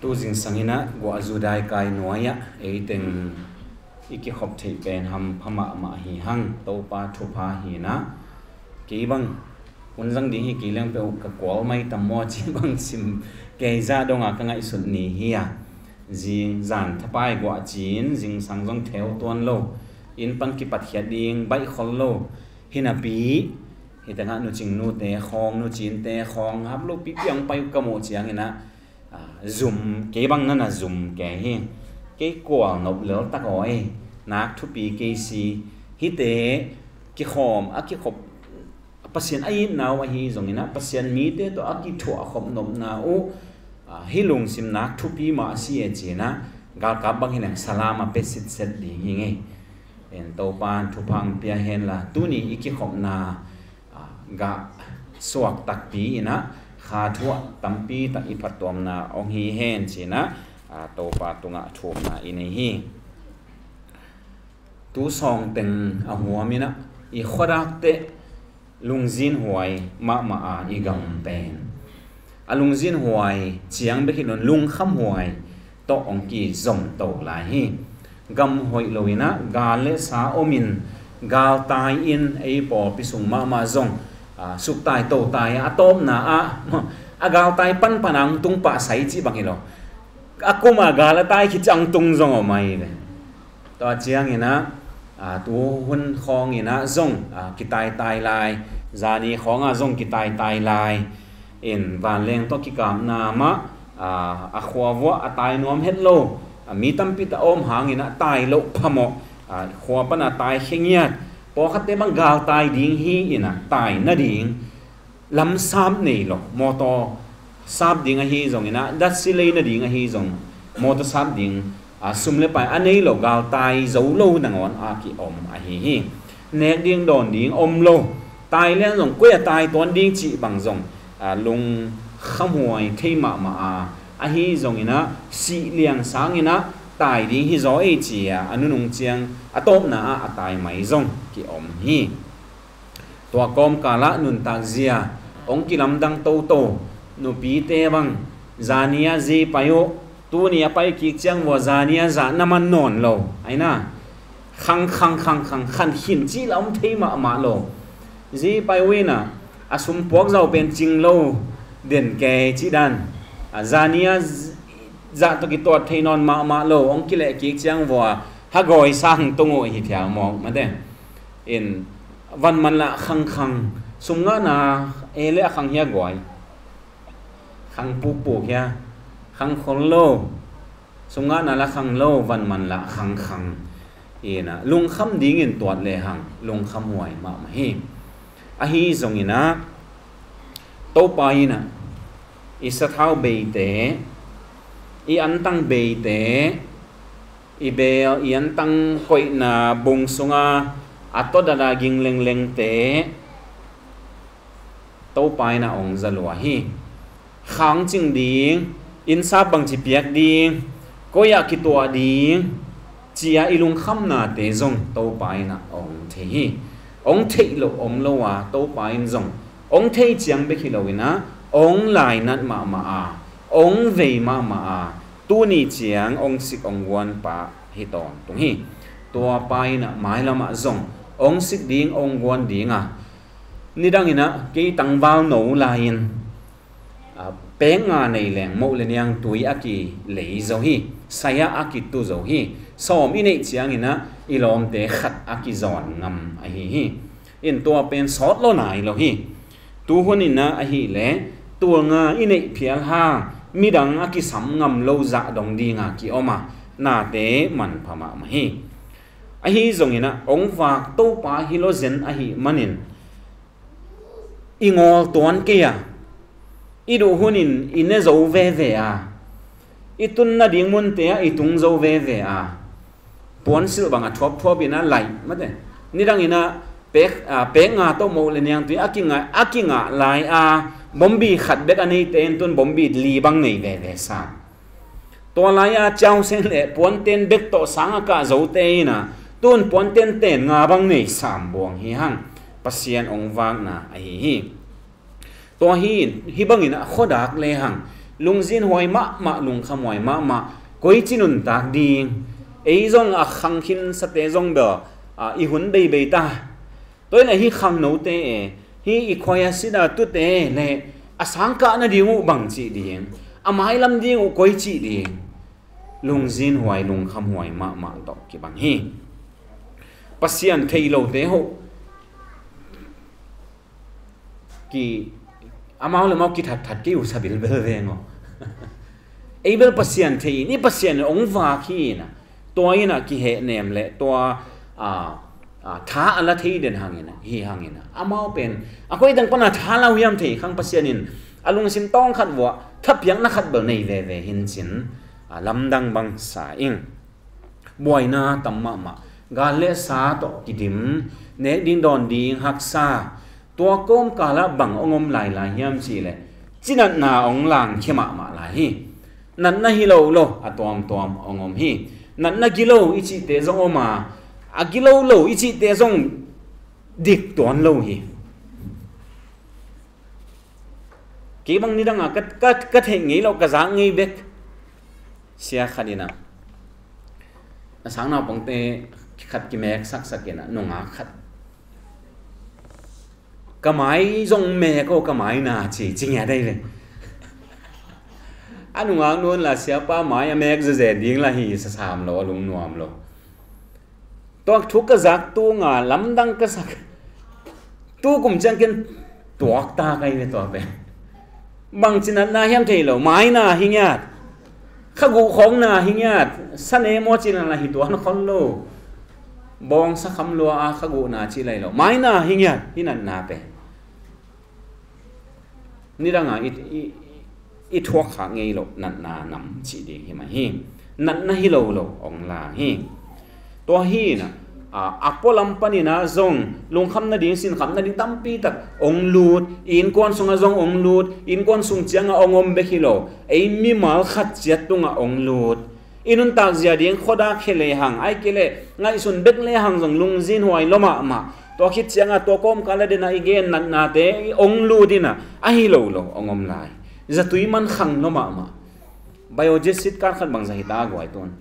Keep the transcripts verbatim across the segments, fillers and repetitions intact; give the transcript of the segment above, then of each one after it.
Tu zingsang in ah guah zu daikai nuai-ah eiteng i kikhop theih pen hampha mahmah hi hang. Topa thupha hi in ah, kei bang hun zang ding hi kei leng peuh ka kual mai tam maw ci bang sim kei zah dong a ka ngaihsut ni hi a. Zing zan thapai guah cin zingsang zong theu tuan lo, inn pan kipatkhiat ding baih khol lo. Hi napi hi tengah nu Cing nute khawng, nu Cinte khawng hap lo pipi ang pai uh ka muh ciang in ah, zum kei bang na na zum kei hi. Kei kual nop lel tak aw ei, nak thupi kei si. Hite kikhawm a kikhop, Pasian a itna uh ahi zong in ah Pasian mite tawh a kithuah khop nopna uh, hih lungsim nak thupi mah a si e ci in ah galkap bang hi leng salam a pe sitset ding hi ngei. En Topa in thupha ang pia hen la, tuni i kikhopna gah suak takpi in ah kha thuah tampi tak i phattuamna ong hi hen ci in ah Topa tungah thumna i nei hi. Tu sawng teng a huam in ah i khuadak teh lungzin huai mahmah a i gam pen a lungzin huai ciang bek hi lo in lungkham huai tawh ong kizom to lai hi. Gam hoih lo in ah gal le sa om in galtai in ei pawlpi sung mahmah zong suktai totai a tawpna ah a galtai panpan ang tung pah sai cih bang hi lo. A kum a gal a tai khit ciang tung zong om ahi ve. Tua ciang in ah tu hun khawng in ah zong kitaitai lai, zani khawng ah zong kitaitai lai. In vanleng tawh kikapna mah a khua vuah a tai nuam het lo, mi tampi ta om hang in ah tai loh phamawh, khua pan a tai khengiat. Pawlkhatte bang galtai ding hi in ah tai nading lam sap nei lo, mawtaw sap ding ahi zong in ah, datsi lei nading ahi zong, mawtaw sap ding sum le pai a nei lo, galtai zo lo nangawn a ki-om ahi hi. Nek ding dawn ding om lo, tai lian zong koi a tai tuan ding cih bang zong lungkhamhuai thei mahmah a, ahi zong in ah sih liang sang in ah tai ding hi zaw ei ci a a nunung ciang a tawpna ah a tai mai zong ki-om hi. Tua kawmkal ah nuntak zia ong kilamdang toto, nupite bang zani a zi pai uh, tuni a pai kik ciang vua zani a zah na man nawn lo aina. Khang khang khang khang khan khin cih la om thei mahmah lo. Zi pai uh in ah a sumpuak zau pen cing lo den kei cih dan, zani a zah tawh kituat thei nawn mahmah lo, ong kileh kik ciang vua hagawi sang tung uh hi thial mawk mate. In van man lah khangkhang, sum ngahna e le a khang hia guai, khang pukpuk hia, khang khol lo, sum ngahna lah khang lo, van man lah khangkhang. Ina lungkham dingin tuat lehang lungkham huai mahmah hi. Ahi zongin ah Topa in ah i sathau beite, i antang beite, i beel i antang koihna bung sunga a tawdada ging lenglengte Topa in ah ong za lua hi. Khangcing ding, innsap bangci piak ding, koi-ah kituah ding, ci-a i lungkhamnate zong Topa in ah ong thei hi. Ong theih loh om lo a, Topa in zong ong thei ciang bek hi lo in ah ong lainat mahmah a, ong vei mahmah a, tuni ciang ong sik ong guanpa hi tawntung hi. Tua pa in ah mailam ah zong ong sik ding ong guan ding a, nidang in ah kei tangval no lai-in, a, pek nga nei leng moh le niangtui a kilei zo hi. Sai-ah a kitu zo hi. Sawm i neih ciangin ah i lawmte khat a kizawn ngam ahi hi. In tua pen sawt lo nai lo hi. Tuhun in ah ahih leh tul nga i neih phial hang midang a kisam ngam lo zah dong ding a ki-om a, nate manpha mahmah hi. Ahi zongin ah ong vak Topa hi lo zen ahih manin i ngawl tuan kei a, i duh hunin i ne zo veve a, i tun nading munte ah i tung zo veve a, puansilh bang a thuapthuap in ah laih mate. Nidang in ah pek, a, pek nga tawh moh le niangtui a kingah, a kingah lai a, bombi khat bek a neite in tun bombi li bang nei veve sam. Tua lai-a ciausen le puanten bek tawh sang a kah zote in ah tun puanten ten nga bang nei sam buang hi hang. Pasian ong vakna ahi hi. Tua hi in, hih bangin ah khuadak lehang Lungzinhuai mahmah, lungkhamhuai mahmah, koici nuntak ding? Ei zong a khang khinsate zong bel, a, i hun beibei ta. Tua hi leh hih khangnote, hih i khuaia sida tute le a sangkah nading uh bang cih ding, a mailam ding uh koici ding? Lungzinhuai, lungkhamhuai mahmah tawh kibang hi. Pasian thei lote hoh ki, amau le amau kithatthat kei uh sa bilbel veng aw. Ei bel Pasian thei in, i Pasian in ong vak hi in a, tua in a kihehnem le tua, a, a, tha a la thei den hangin a, hi hangin a, amau pen a koi dang pan a tha lau hiam thei khang, Pasian in a lungsim tawng khat vuah thapiakna khat bel nei veve hin cin, a, lamdang bang sa ing. Buaina tam mahmah, gal le sa tawh kidim, nek ding dawn ding haksa, tua kawmkal ah bang ong om lailai hiam cih leh, cinatna ong langkhia mahmah lai hi. Natna hi lo lo a tuamtuam ong om hi. Natna gilo i cihte zong om a, a gilo lo i cihte zong dik tuan lo hi. Kei bang nidang a ka, ka, ka theih ngei lo, ka zak ngei bek. Sia khat in a, a sang naupangte khat kimek saksak in a, nungak khat, ka mai zong mek aw, ka mai na ci, ci ngiat ahi ve. A nungak nu in la, siapa mai a mek zezen ding la hi, sa sam lo, a lungnuam lo. Tua thu ka zak tung a, lamdang ka sak. Tu kum ciang ken tuak ta ka hi ve tua pen. Bangci natna hiam thei lo, mai na hi ngiat. Khaguh khawng na hi ngiat. Sa ne maw ci na la hi tuan khol lo. Bawngsa kham lua a khaguh na ci lai lo. Mai na hi ngiat, hih natna pen. Nidang a i, i, i thuak khak ngei loh natna nam cih ding hi mah hi. Natna hi lo lo ong lang hi. Tua hi in a, a, a pualam panin a zong lungkham nading, sinkham nading tampi tak ong lut. I innkuan sungah zong ong lut. Innkuan sung ciangah ong om bek hi lo, ei mimal khat ciat tungah ong lut. I nuntak zia ding khuadak khia lehang, ahih kei leh ngaihsun bek lehang zong lungzinhuai lua mahmah. Tua khit ciangah tua kawmkal a den a i gen natnate ong lut in a, ahi lo lo ong om lai. Zatui man khang lua mahmah. Biodiesel kan khat bang za hi ta guai tun.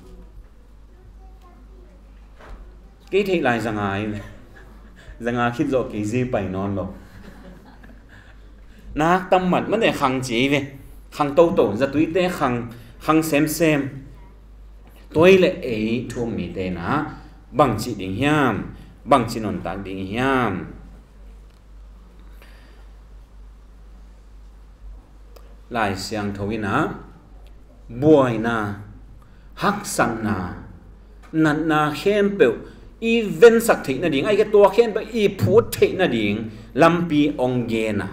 Kei theih lai za nga hi ve. Za nga khit zawh kei zi pai nawn lo. Nak tam mat mate khang ci hi ve. Khang toto, zatuite khang, khang semsem. Tua hi leh ei thu um mite in a, bangci ding hiam, bangci nuntak ding hiam? Lai Siangtho in a, buaina, haksatna, natna khempeuh i vensak theih nading, ahih kei leh tua khempeuh i phut theih nading lampi ong gen a.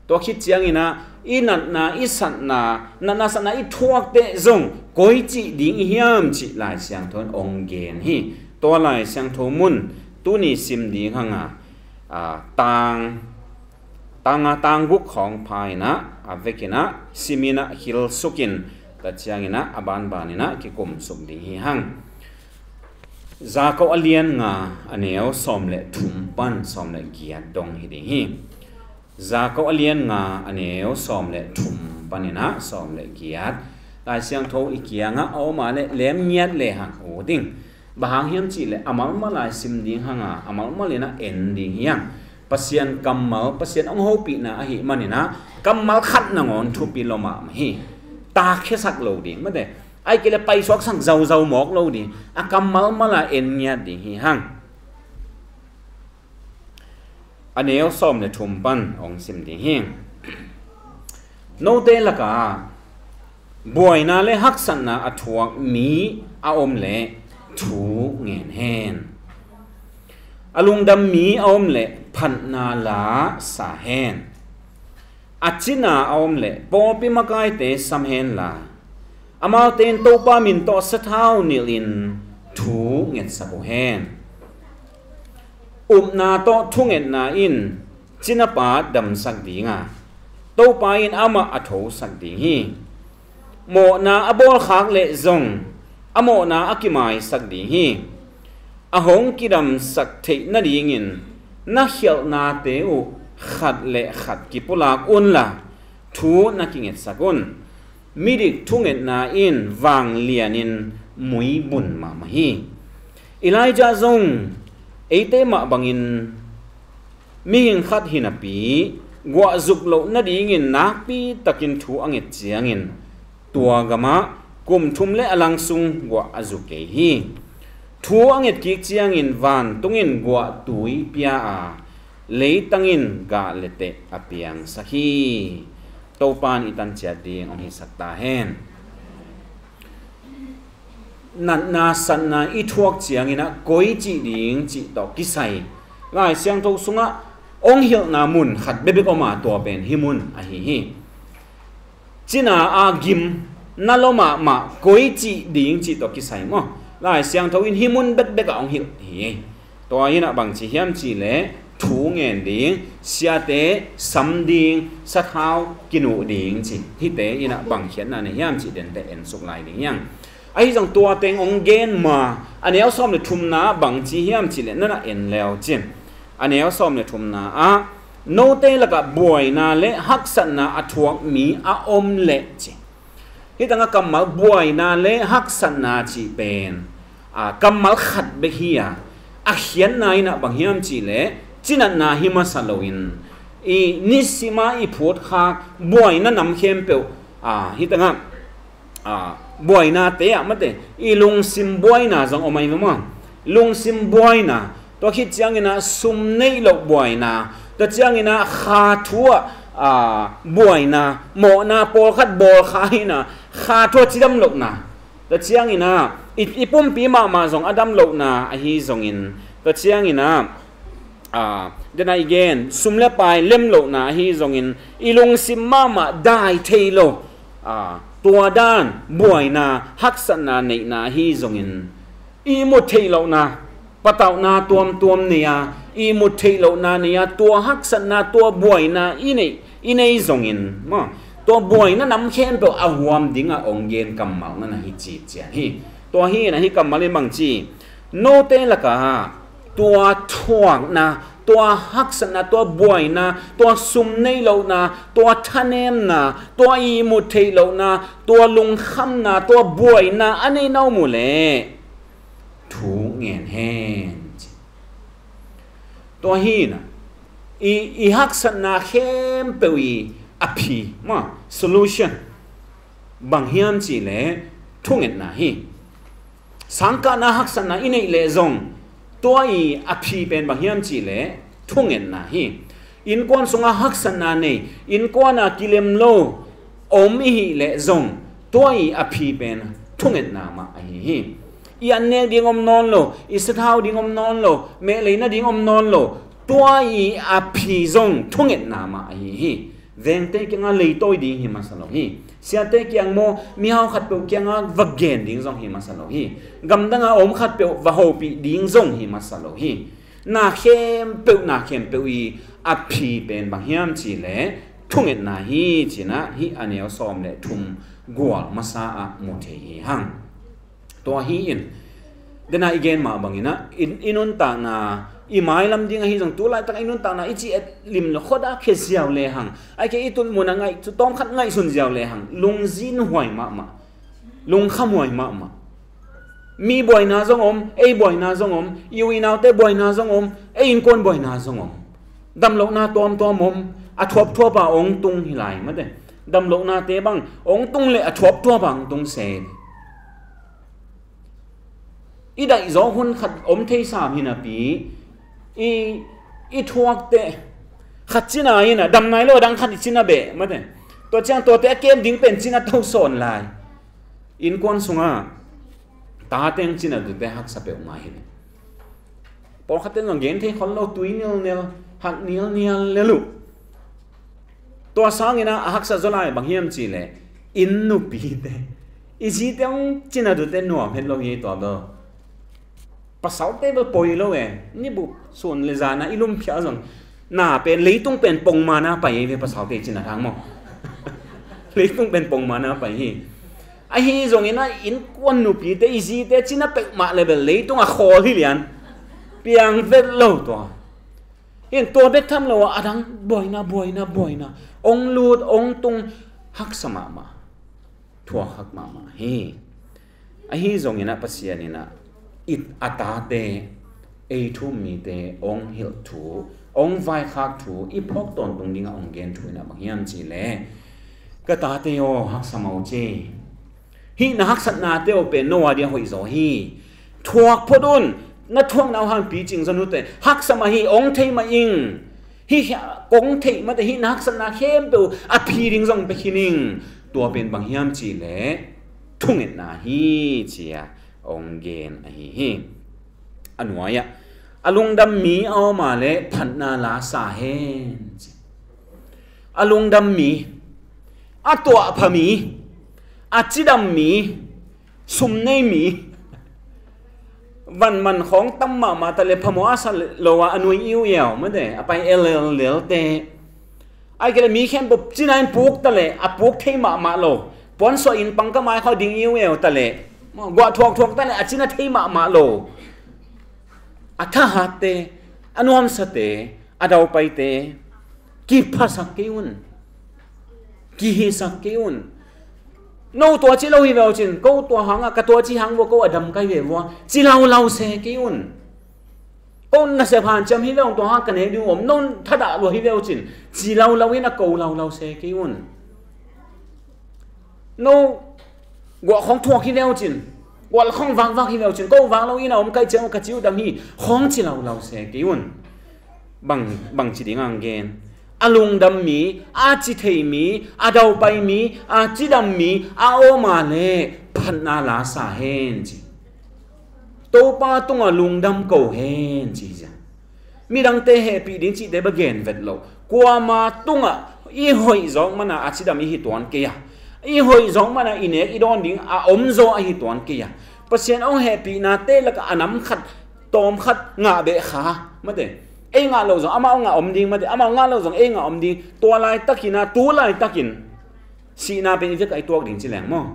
Tua khit ciangin a, i natna, i satna, natna satna i thuak teh zong koici ding i hiam cih Lai Siangtho in ong gen hi. Tua Lai Siangtho mun tuni sim ding hang a, a, tang, tang a, tang guk khawng pha in a, a vek in a, sim in a, hilsuk in, tua ciangin a, a banban in a kikum suk ding hi hang. Jakob a lian nga, a neu sawm le thum pan sawm le giat dong hi ding hi. Jakob a lian nga, a neu sawm le thum pan in a sawm le giat. Lai Siangtho i kiangah a om a leh lem ngiat lehang ut ing. Bang hang hiam cih leh a malmal a i sim ding hang a, a malmal in a en ding hi hang. Pasian kammal, Pasian ong hopihna ahih manin a, kammal khat nangawn thupi lua mahmah hi. Takkhiasak lo ding mate, ahih kei leh paisuaksak zauzau mawk lo ding. A kammal mal a en ngiat ding hi hang. A neu sawm le thum pan ong sim ding hi. Note lakah buaina le haksatna a thuak mi a om leh thu ngen hen. A lungdam mi a om leh phatna la sa hen. A cina a om leh pawlpi makaite sam hen la, amaute in Topa min tawh sathau nilhin thu ngetsak uh hen. Upna tawh thungetna in cinapa damsak ding a, Topa in amah a thosak ding hi. Mawhna a bawlkhak leh zong a mawhna a kimaisak ding hi. A hong kidamsak theih nadingin na khialhnate uh khat le khat kipulak unla, thu na kingetsak un. Midik thungetna in vanglianin muibun mahmah hi. Elijah zong eite mah bangin mihing khat hi napi, guah zuk loh nadingin nakpi takin thu a nget ciangin tua gamah kum thum le a lang sung guah a zu kei hi. Thu a nget kik ciangin vantung in guahtui pia a, leitang in gah le teh a piangsak hi. Topa in i tan ciat ding hong hisak ta hen. Natna satna i thuak ciangin ah koi cih ding cih tawh kisai Lai Siangtho sungah hong hilhna mun khat bekbek om a, tua pen hih mun ahi hi. Cina a gim na lua mahmah koi cih ding cih tawh kisai maw, Lai Siangtho in hih mun bekbek ah hong hilh hi. Tua in ah bang ci hiam cih leh thu ngen ding, siate sam ding, sathau kinuh ding ci, hihte in ah bang khiatna nei hiam cih dente en suk lai ding hi hang. Ahi zong tua teng hong gen ma, a neu sawm le thumna ah bang ci hiam cih leh na na en le uh cin. A neu sawm le thumna ah note lakah buaina le haksatna a thuak mi a om leh ci. Hih tangah kammal buaina le haksatna cih pen, a, kammal khat bek hi a, a khiatna in ah bang hiam cih leh cinatna hi masa loin, i nisima i phutkhak buaina nam khempeuh, a, hih tangah, a, buainate ah mate, i lungsim buaina zong om ahi ve maw. Lungsim buaina, tua khit ciangin ah sum neih loh buaina, tua ciangin ah kha thu ah, a, buaina, mawhna pawlkhat bawl kha in ah kha thu ah cidam lohna, tua ciangin ah i, i pumpi mahmah zong a dam lohna ahi zongin, tua ciangin ah, a, dena i gen sum le pai lem lohna ahi zongin, i lungsim mahmah dai thei lo, a, tua dan buaina haksatna neihna ahi zongin, ihmut theih lohna, patauhna tuamtuam nei a, ihmut theih lohna nei a, tua haksatna, tua buaina i neih, i nei zongin maw, tua buaina nam khempeuh a huam dingah hong gen kammal na na hi cih cian hi. Tua hi in ah hih kammal in bang ci, note lakah tua thuakna, tua haksatna, tua buaina, tua sum neih lohna, tua thanemna, tua ihmut theih lohna, tua lungkhamna, tua buaina a nei na om uh leh thu ngen hen ci. Tua hi in ah i, i haksatna khempeuh i a phi maw, solution, bang hiam cih leh thungetna hi. Sangkahna haksatna i neih leh zong tua i a phi pen bang hiam cih leh thungetna hi. Innkuan sungah haksatna nei, innkuan a kilem lo om i hih leh zong tua i a phi pen thungetna mah ahi hi. I an nek ding om nawn lo, i sathau ding om nawn lo, mehlei nading om nawn lo, tua i a phi zong thungetna mah ahi hi. Vengte kiangah leitawi ding hi masa lo hi. Siate kiang maw, mihau khatpeuh kiangah va gen ding zong hi masa lo hi. Gamdangah a om khatpeuh va hopih ding zong hi masa lo hi. Na khempeuh, na khempeuh i a phi pen bang hiam cih leh thungetna hi ci in ah hih a neu sawm le thum gual masa ah mu thei hi hang. Tua hi in, dena i gen mah bangin ah i, i nuntakna, i mailam ding ahi zong, tu laitak i nuntakna i cih et lim lo khot a khia ziau le hang, ai ke i tun mun a ngaih, tu tawm khat ngaihsun ziau le hang, lungzinhuai mahmah, lungkhamhuai mahmah. Mi buaina zong om, ei buaina zong om, i u i naute buaina zong om, ei innkuan buaina zong om. Damlohna tuamtuam om, a thuapthuap a hong tung hi lai mate. Damlohnate bang hong tung leh a thuapthuap a hong tung se. I daihzaw hun khat om thei sam hi napi, i, i thuakte khat cina in ah dam nai lo, a dang khat i cina beh mate. Tua ciang tuate a kem ding pen cina to sawn lai. Innkuan sungah tate hong cina dute haksa peuhmah hi ve. Pawlkhatte in zong gen thei khol lo, tui nilnel, hak nilnial lel uh. Tua sangin ah a haksa zaw lai bang hiam cih leh inn nupite, i zite hong cina dute nuam het lo hi tua bel. Pasalte bel poi lo e, ni bup sun le zan a i lumphiah zong, na pen, leitung pen pongman a pai hi ve, pasalte cina thang maw. Leitung pen pongman a pai hi. Ahi zongin ah innkuan nupite, i zite cina peuhmah le bel leitung a khawl hi lian. Piang vet lo tua. Hi in tua bek tham lo a, a dang buaina, buaina, buaina, ong lut ong tung, haksa mahmah. thuak hak mahmah hi. Ahi zongin ah Pasian in ah i, a tate, ei thu-um mite hong hilh thu, hong vaikhak thu i phawk tawntung dingah hong gen thu in ah bang hiam cih leh, ka tate aw, haksa mah uh ci. Hih na haksatnate uh pen no a dia hoih zaw hi. Thuak phot un, na thuakna uh hang picing zon uh teh, haksa mah hi, hong thei mah ing. Hih kong theih mah teh, hih na haksatna khempeuh a phi ding zong pia khin ing. Tua pen bang hiam cih leh thungetna hi, ci-a hong gen ahi hi. A nuai-ah, a lungdam mi a om a leh phatna la sa hen, ci. A lungdam mi, a tuahpha mi, a cidam mi, sum nei mi, van man khawng tam mahmah ta leh, phamawh a sa lo a, a nui iuiau mate, a pai elellelte. Ahih kei leh mi khempeuh cina in puk ta leh, a puk thei mahmah lo, puansuah inn pang ka mai khawng ding iuiau ta leh, guah thuakthuak ta leh, a cina thei mahmah lo, a thahatte, a nuamsate, a daupaite, kiphasak kei un. Kihisak kei un. No tuaci lo hi veu cin, ko tua hangah, ka tuaci hang vua, ko a dam kai ve vua, ci laulau se kei un. Ko nasep hanciam hi veu, tua hang ka nek ding om, no thadah lua hi veu cin, ci laulau in, a ko laulau se kei un. No guah khawng thuak hi veu cin, guah khawng vakvak hi veu cin, ko vak lo in a om kai ciang uh, ka ci uh dam hi, khawng ci laulau se kei un. Bang, bang ci ding ang gen? A lungdam mi, a ci thei mi, a daupai mi, a cidam mi a om a leh phatna la sa hen, ci. Topa tungah lungdam ko hen, ci ciang. Midangte hehpih ding cihte bek gen vet lo. Kuama tungah i hoih zawk mana a cidam i hi tuan kei a, i hoih zawk mana i nek i dawn ding a om zaw a hi tuan kei a, Pasian hong hehpihnate lakah a nam khat, tawm khat ngah beh kha mate. Ei ngah lo zong amau ngah om ding mate, amau ngah lo zong ei ngah om ding. Tua laitakin a, tu laitakin sihna pen i vekah i tuak ding ci leng maw?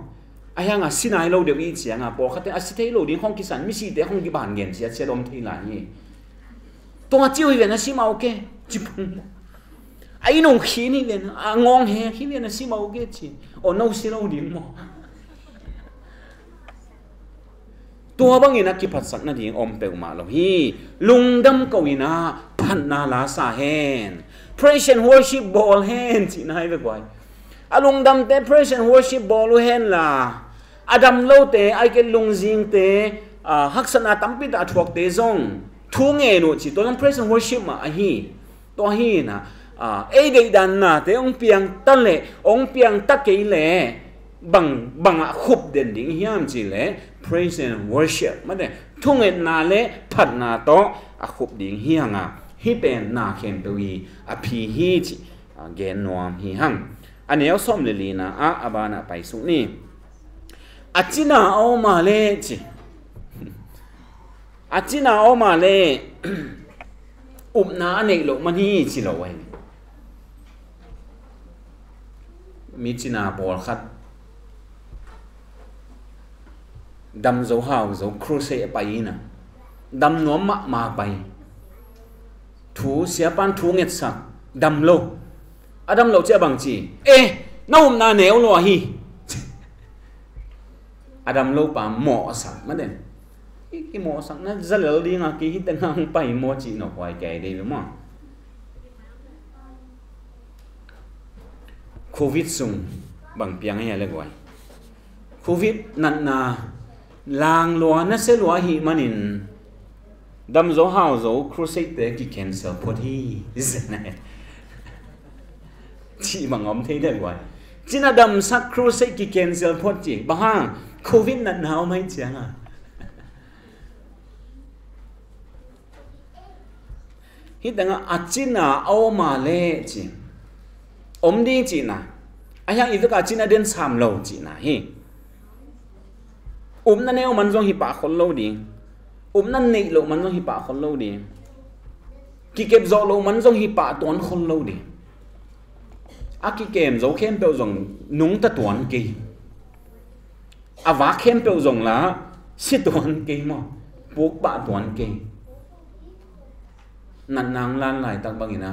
A hiangah si nai lo deuh i ciangah pawlkhatte a si thei lo ding khawng kisan, misite khawng kiban gen ciaciat om thei lai hi. Tua ci uh hi ven, a si mah uh ke, ci pung. A i nung khin hi ven, a ngawng hek hi ven, a si mah uh ke, ci. Aw, no si lo ding maw? Tua bangin a kiphatsak nading om peuhmah lo hi. Lungdam ko in a phatna la sa hen. Praise and worship bawl hen, cihna hi ve guai. A lungdamte praise and worship bawl uh hen la, a dam lote, ahih kei leh lungzingte, a, haksatna tampi tak a thuakte zong thu ngen uh ci, tua zong praise and worship mah ahi. Tua hi in a, a, ei deihdan nate hong piang ta leh, hong piang ta kei leh bang, bangah khup den ding hiam cih leh praise and worship mate, thungetna leh phatna tawh a khup ding hi hang a, hih pen na khempeuh i a phi hi, ci, a, gen nuam hi hang. A neu sawm le lina ah a banah paisuk ni. A cina a om a leh, ci. A cina a om a leh upna a neih loh man hi, ci lo ahi. Mi cina pawlkhat dam zo hau zo, crusade a pai in a, dam nuam mahmah pai. Thu, siapan thu ngetsak, dam lo. A dam lo ciah bang ci? Eh, na upna neu lua hi. A dam lo pa mawhsak mah den. I kimawhsakna zalel dinga kei hi tengah hong pai maw cih nawk huai kei dei lo maw? Covid sung bang piang ahi a le guai? Covid natna lang lua, nasia lua ahih manin dam zo hau zo crusade te ki cancel phot hi. Cih bang om thei deuh guai. Cina damsak crusade ki cancel phot ci. Bang hang? Covid natna om ahih cianga. Hih tengah a cina a om a leh ci. Om ding cihna. A hiang i vekah cina den sam lo cihna hi. Upna neu man zong hi pah khol lo ding. Upna neih loh man zong hi pah khol lo ding. Kikep zawh loh man zong hi pah tuan khol lo ding. A kikem zo khempeuh zong nungta tuan kei. A vak khempeuh zong la si tuan kei maw? Puk pah tuan kei. Natna hong lan laitak bangin a,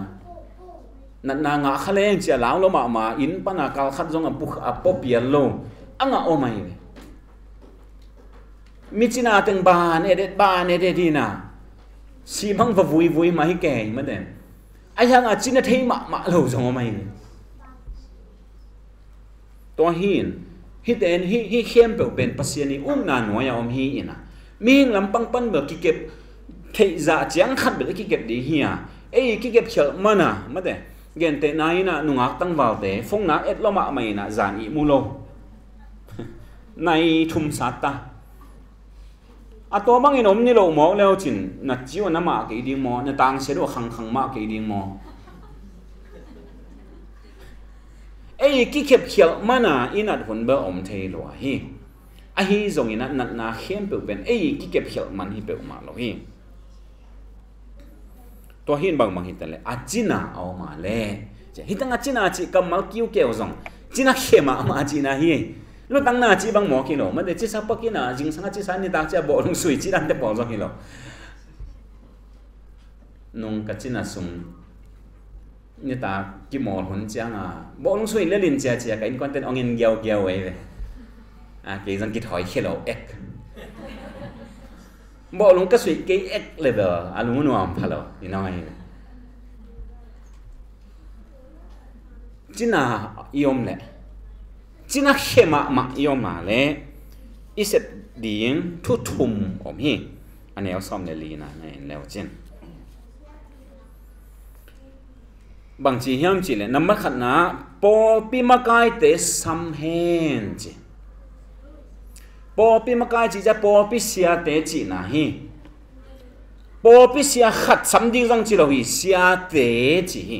natna ngah kha leng cia lau lo mahmah, inn pana kal khat zong a pu, a pua pial lo. A ngah om ahi ve. Mi cina teng ban edet ban edet hi na. Si bang va vui vui mah hi kei mah den. A hiang a cina thei mahmah lo zong om ahi ve. Tua hi in, hiten hi, hi khempeuh pen Pasian i upna nuai a om hi ina. Mihing lampang pan bel kikep theih zah ciang khat bel i kikep ding hi a. Ei kikep khialh mana mate. Gentehna ina nungak tangvalte phone nak et lo mahmah ina zan i mu lo. Nai thum sat ta. A tua bangin om ni lo mawk leu cin na ciu na mah kei ding maw, na tangsia dua khangkhang mah kei ding maw? Ei kikep khialh mana i nat hun bel om thei lua hi. Ahi zongin a natna khempeuh pen ei kikep khialh man hi peuhmah lo hi. Tua hi in bangbang hi ta le a cina a om a le. Hitang a cina cih kammal kiukeu zong cina khe mahmah cina hi. Lutang na cih bang mawk hi lo. Mate cisa pak ina zingsang a cisa nitak cia bawhlung sui cih dante pawl zong hi lo. Nung ka cina sung nitak kimawl hun cianga bawhlung sui lelin cia cia ka innkuanten ong en giaugiau ei ve. A kei zong kithawi khe lo ek. Bawhlung ka suih kei ek le bel a lung nuam pha lo i nong ahi. Cina i om le cina khe mahmah i om a le i sep ding thu thum om hi. A neu sawm le lina na en leu cin. Bangci hiam cih le nambat khatna pawlpi makaite sam hen ci. Pawlpi makai cih cia pawlpi siate cihna hi. Pawlpi sia khat sam ding zong ci lo hi, siate ci hi.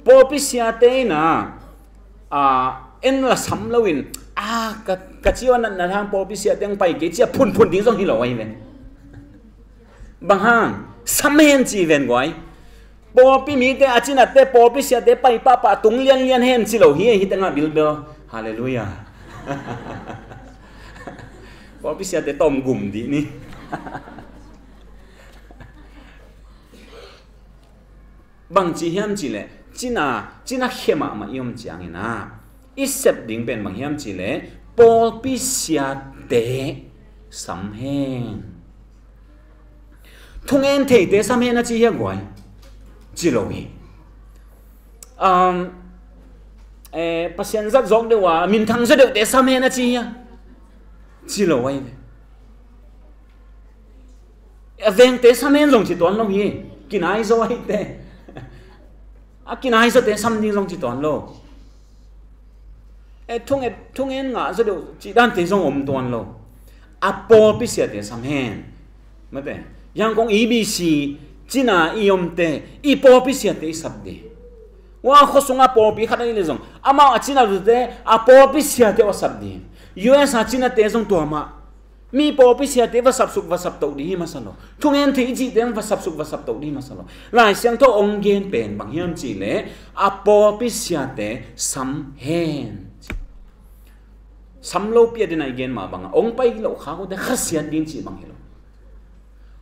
Pawlpi siate ina a en la sam lo in a ka, ka ciu a natna hang pawlpi siate ang pai kei cia phunphun ding zong hi lo ahi ve. Bang hang sam hen ci ven guai. Pawlpi mite a cinatte pawlpi siate pai pahpah tung lianlian hen ci lo hi. Hite ngah bilbel. Halleluiah. Pawlpi siate tawm gum dih ni. Bangci hiam cih le cina, cina khe mahmah i om ciangina i sep ding pen bang hiam cih le pawlpi siate sam hen. Thungen theite sam hen a ci hia guai? Ci lo hi. Um, eh, Pasian zat zawk deuh a minthang zaw deuhte sam hen a ci hia? Ci lo ahi ve. A vengte sam hen zong ci tuan lo hi. Kinai zaw ahite a kinai zawte sam ding zong ci tuan lo. E thung e thung en ngah zaw deuh cih dante zong om tuan lo. A pawlpi siate sam hen. Mate hiang kong E B C cina i omte i pawlpi siate i sap ding. Wa khuasunga pawlpi khat a i le zong amau a cina zute a pawlpi siate a sap ding. U S a cinate zong tua mah. Mi pawlpi siate va sapsuk va saptoh dih hi masa lo. Thungen thei i cihte va sapsuk va saptoh dih hi masa lo. Lai Siangtho ong gen pen bang hiam cih le a pawlpi siate sam hen. Sam lo pia dina i gen mah banga ong pai lo kha kote khasiat ding cih bang hi lo.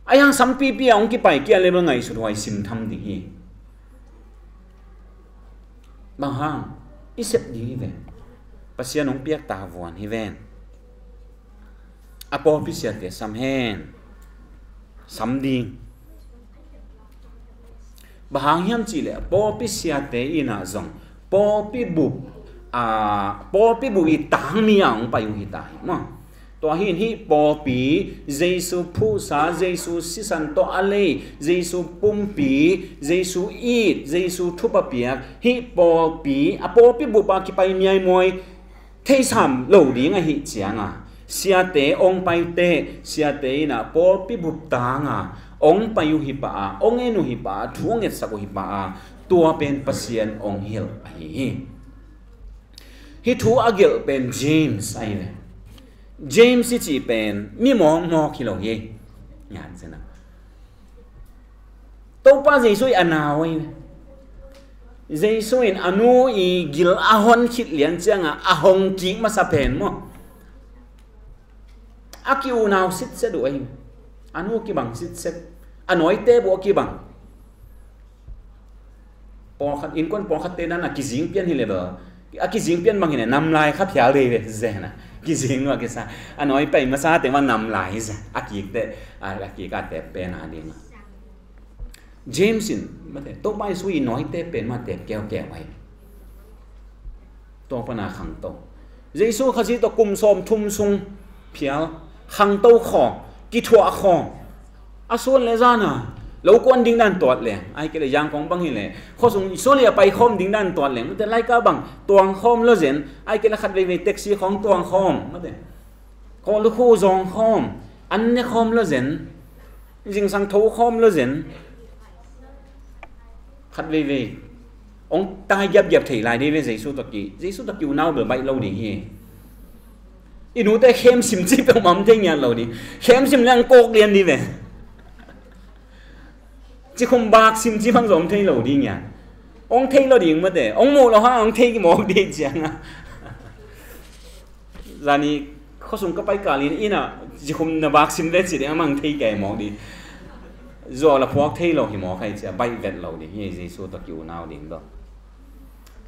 A hiang sam pipi a ong kipai kia le bel ngaihsut huai sim tham ding hi. Bang hang i sep ding hi ven. Pasian ong piak tavuan hi ven. A pawlpi siate sam hen. Sam ding. Bang hang hiam cih le pawlpi siate ina zong pawlpi bup a pawlpi bup i tangmi a ong pai uh hi ta hi maw? Tua hi in hih pawlpi Jesu phuhsa, Jesu sisan tawh a lei, Jesu pumpi, Jesu it, Jesu thupha piak hih pawlpi a pawlpi bup a kipai miaimuai theisam lo ding ahih cianga siate ong paite siate ina pawlpi bup tanga ong pai uh hi pah a ong en uh hi pah a thu ong etsak uh hi pah a tua pen Pasian ong hilh ahi hi. Hih thu a gelh pen James ahi ve. James i cih pen mi mawkmawk hi lo hi. Ngan cina Topa Jesu i a nau ahi ve. Jesu in a nu i gil a hon khit lian cianga a hong kik masa pen maw? A ki unau sitset uh ahi. A nu kibang sitset. A nawite buh a kibang. Pawlkhat innkuan pawlkhatte dan a kizing pian hi le bel A kizing pian bang hi ne, nam lai kha phial dei ve, zen a. Kizing nua kisa. A nawi pai masa teng bang nam lai hi zen. A kik te, a, a kik a tep pen a ding a. James in, mate, Topa Jesu i nawi te pen ma tep keukeu ahi. Tua pana khangto. Jesu Khazih tawh kum sawm thum sung phial, khangto khawng, kithuah khawng. A suan le zana lo kuan ding dan tuat leng, ai kei le Yangon bang hi le, khuasung i suan le a pai khawm ding dan tuat leng, mate, laika bang tuang khawm lo zen, ai kei le khat veivei taxi khawng tuang khawm, mate, kawlukhu zawng khawm, an ne khawm lo zen, zingsang tho khawm lo zen. Khat veivei ong tai giapgiap thei lai dei ve. Jesu tawh ki, Jesu tawh ki unau bel baih lo ding hi. I nute khem sim ci peuhmah om thei ngiat lo ding. Khem sim le ang kawk lian ding ve. Cikhum bak sim ci bang zong om thei lo ding ngiat. Ong thei lo ding mate. Ong muh lo ha ong thei kimawk ding ciang a. Zani khuasung ka pai kalin ina cikhum na bak sim ve ci ding a mang thei kei mawk ding. Zuau la phuak thei lo hi mawk hai cia baih vet lo ding hi. Jesu tawh ki unau ding dawh.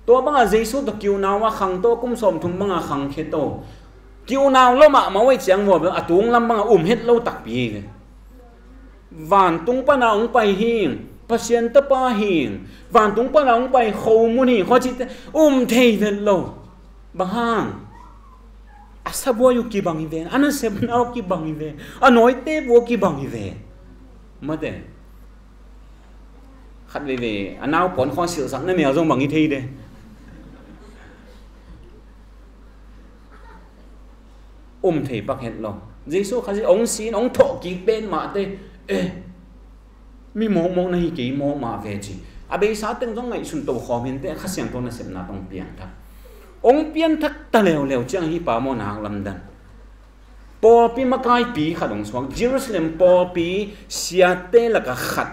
Tua banga Jesu tawh ki unau a khangto, kum sawm thum banga khangkhe to. Ki unau lo mahmah uh ei ciang vua bel a tung lam banga um het lo takpi hi ve. Vantung pana ong pai hing, Pasian tapa hing, vantung pana ong pai khomun hing, khuacite um thei vet lo. Bang hang? A sabuai uh kibang hi ve, a nasepna uh kibang hi ve, a nawite vua kibang hi ve. Mate. Khat veivei a nau pawn khuan silhsak na mel zong bang hi thei de. Um thei pak het lo. Jesu Khazih ong sin, ong thawh kik pen mahte, eh, mi mawkmawk na hi kei mawk mah ve ci. A beisa teng zong ngaihsun to khawm hinte, Kha Siangtho nasepna tawh ong pianthak. Ong pianthak ta leuleu ciang hi pa maw nak lamdan. Pawlpi makaipi khat ong suak, Jerusalem pawlpi siate laka khat,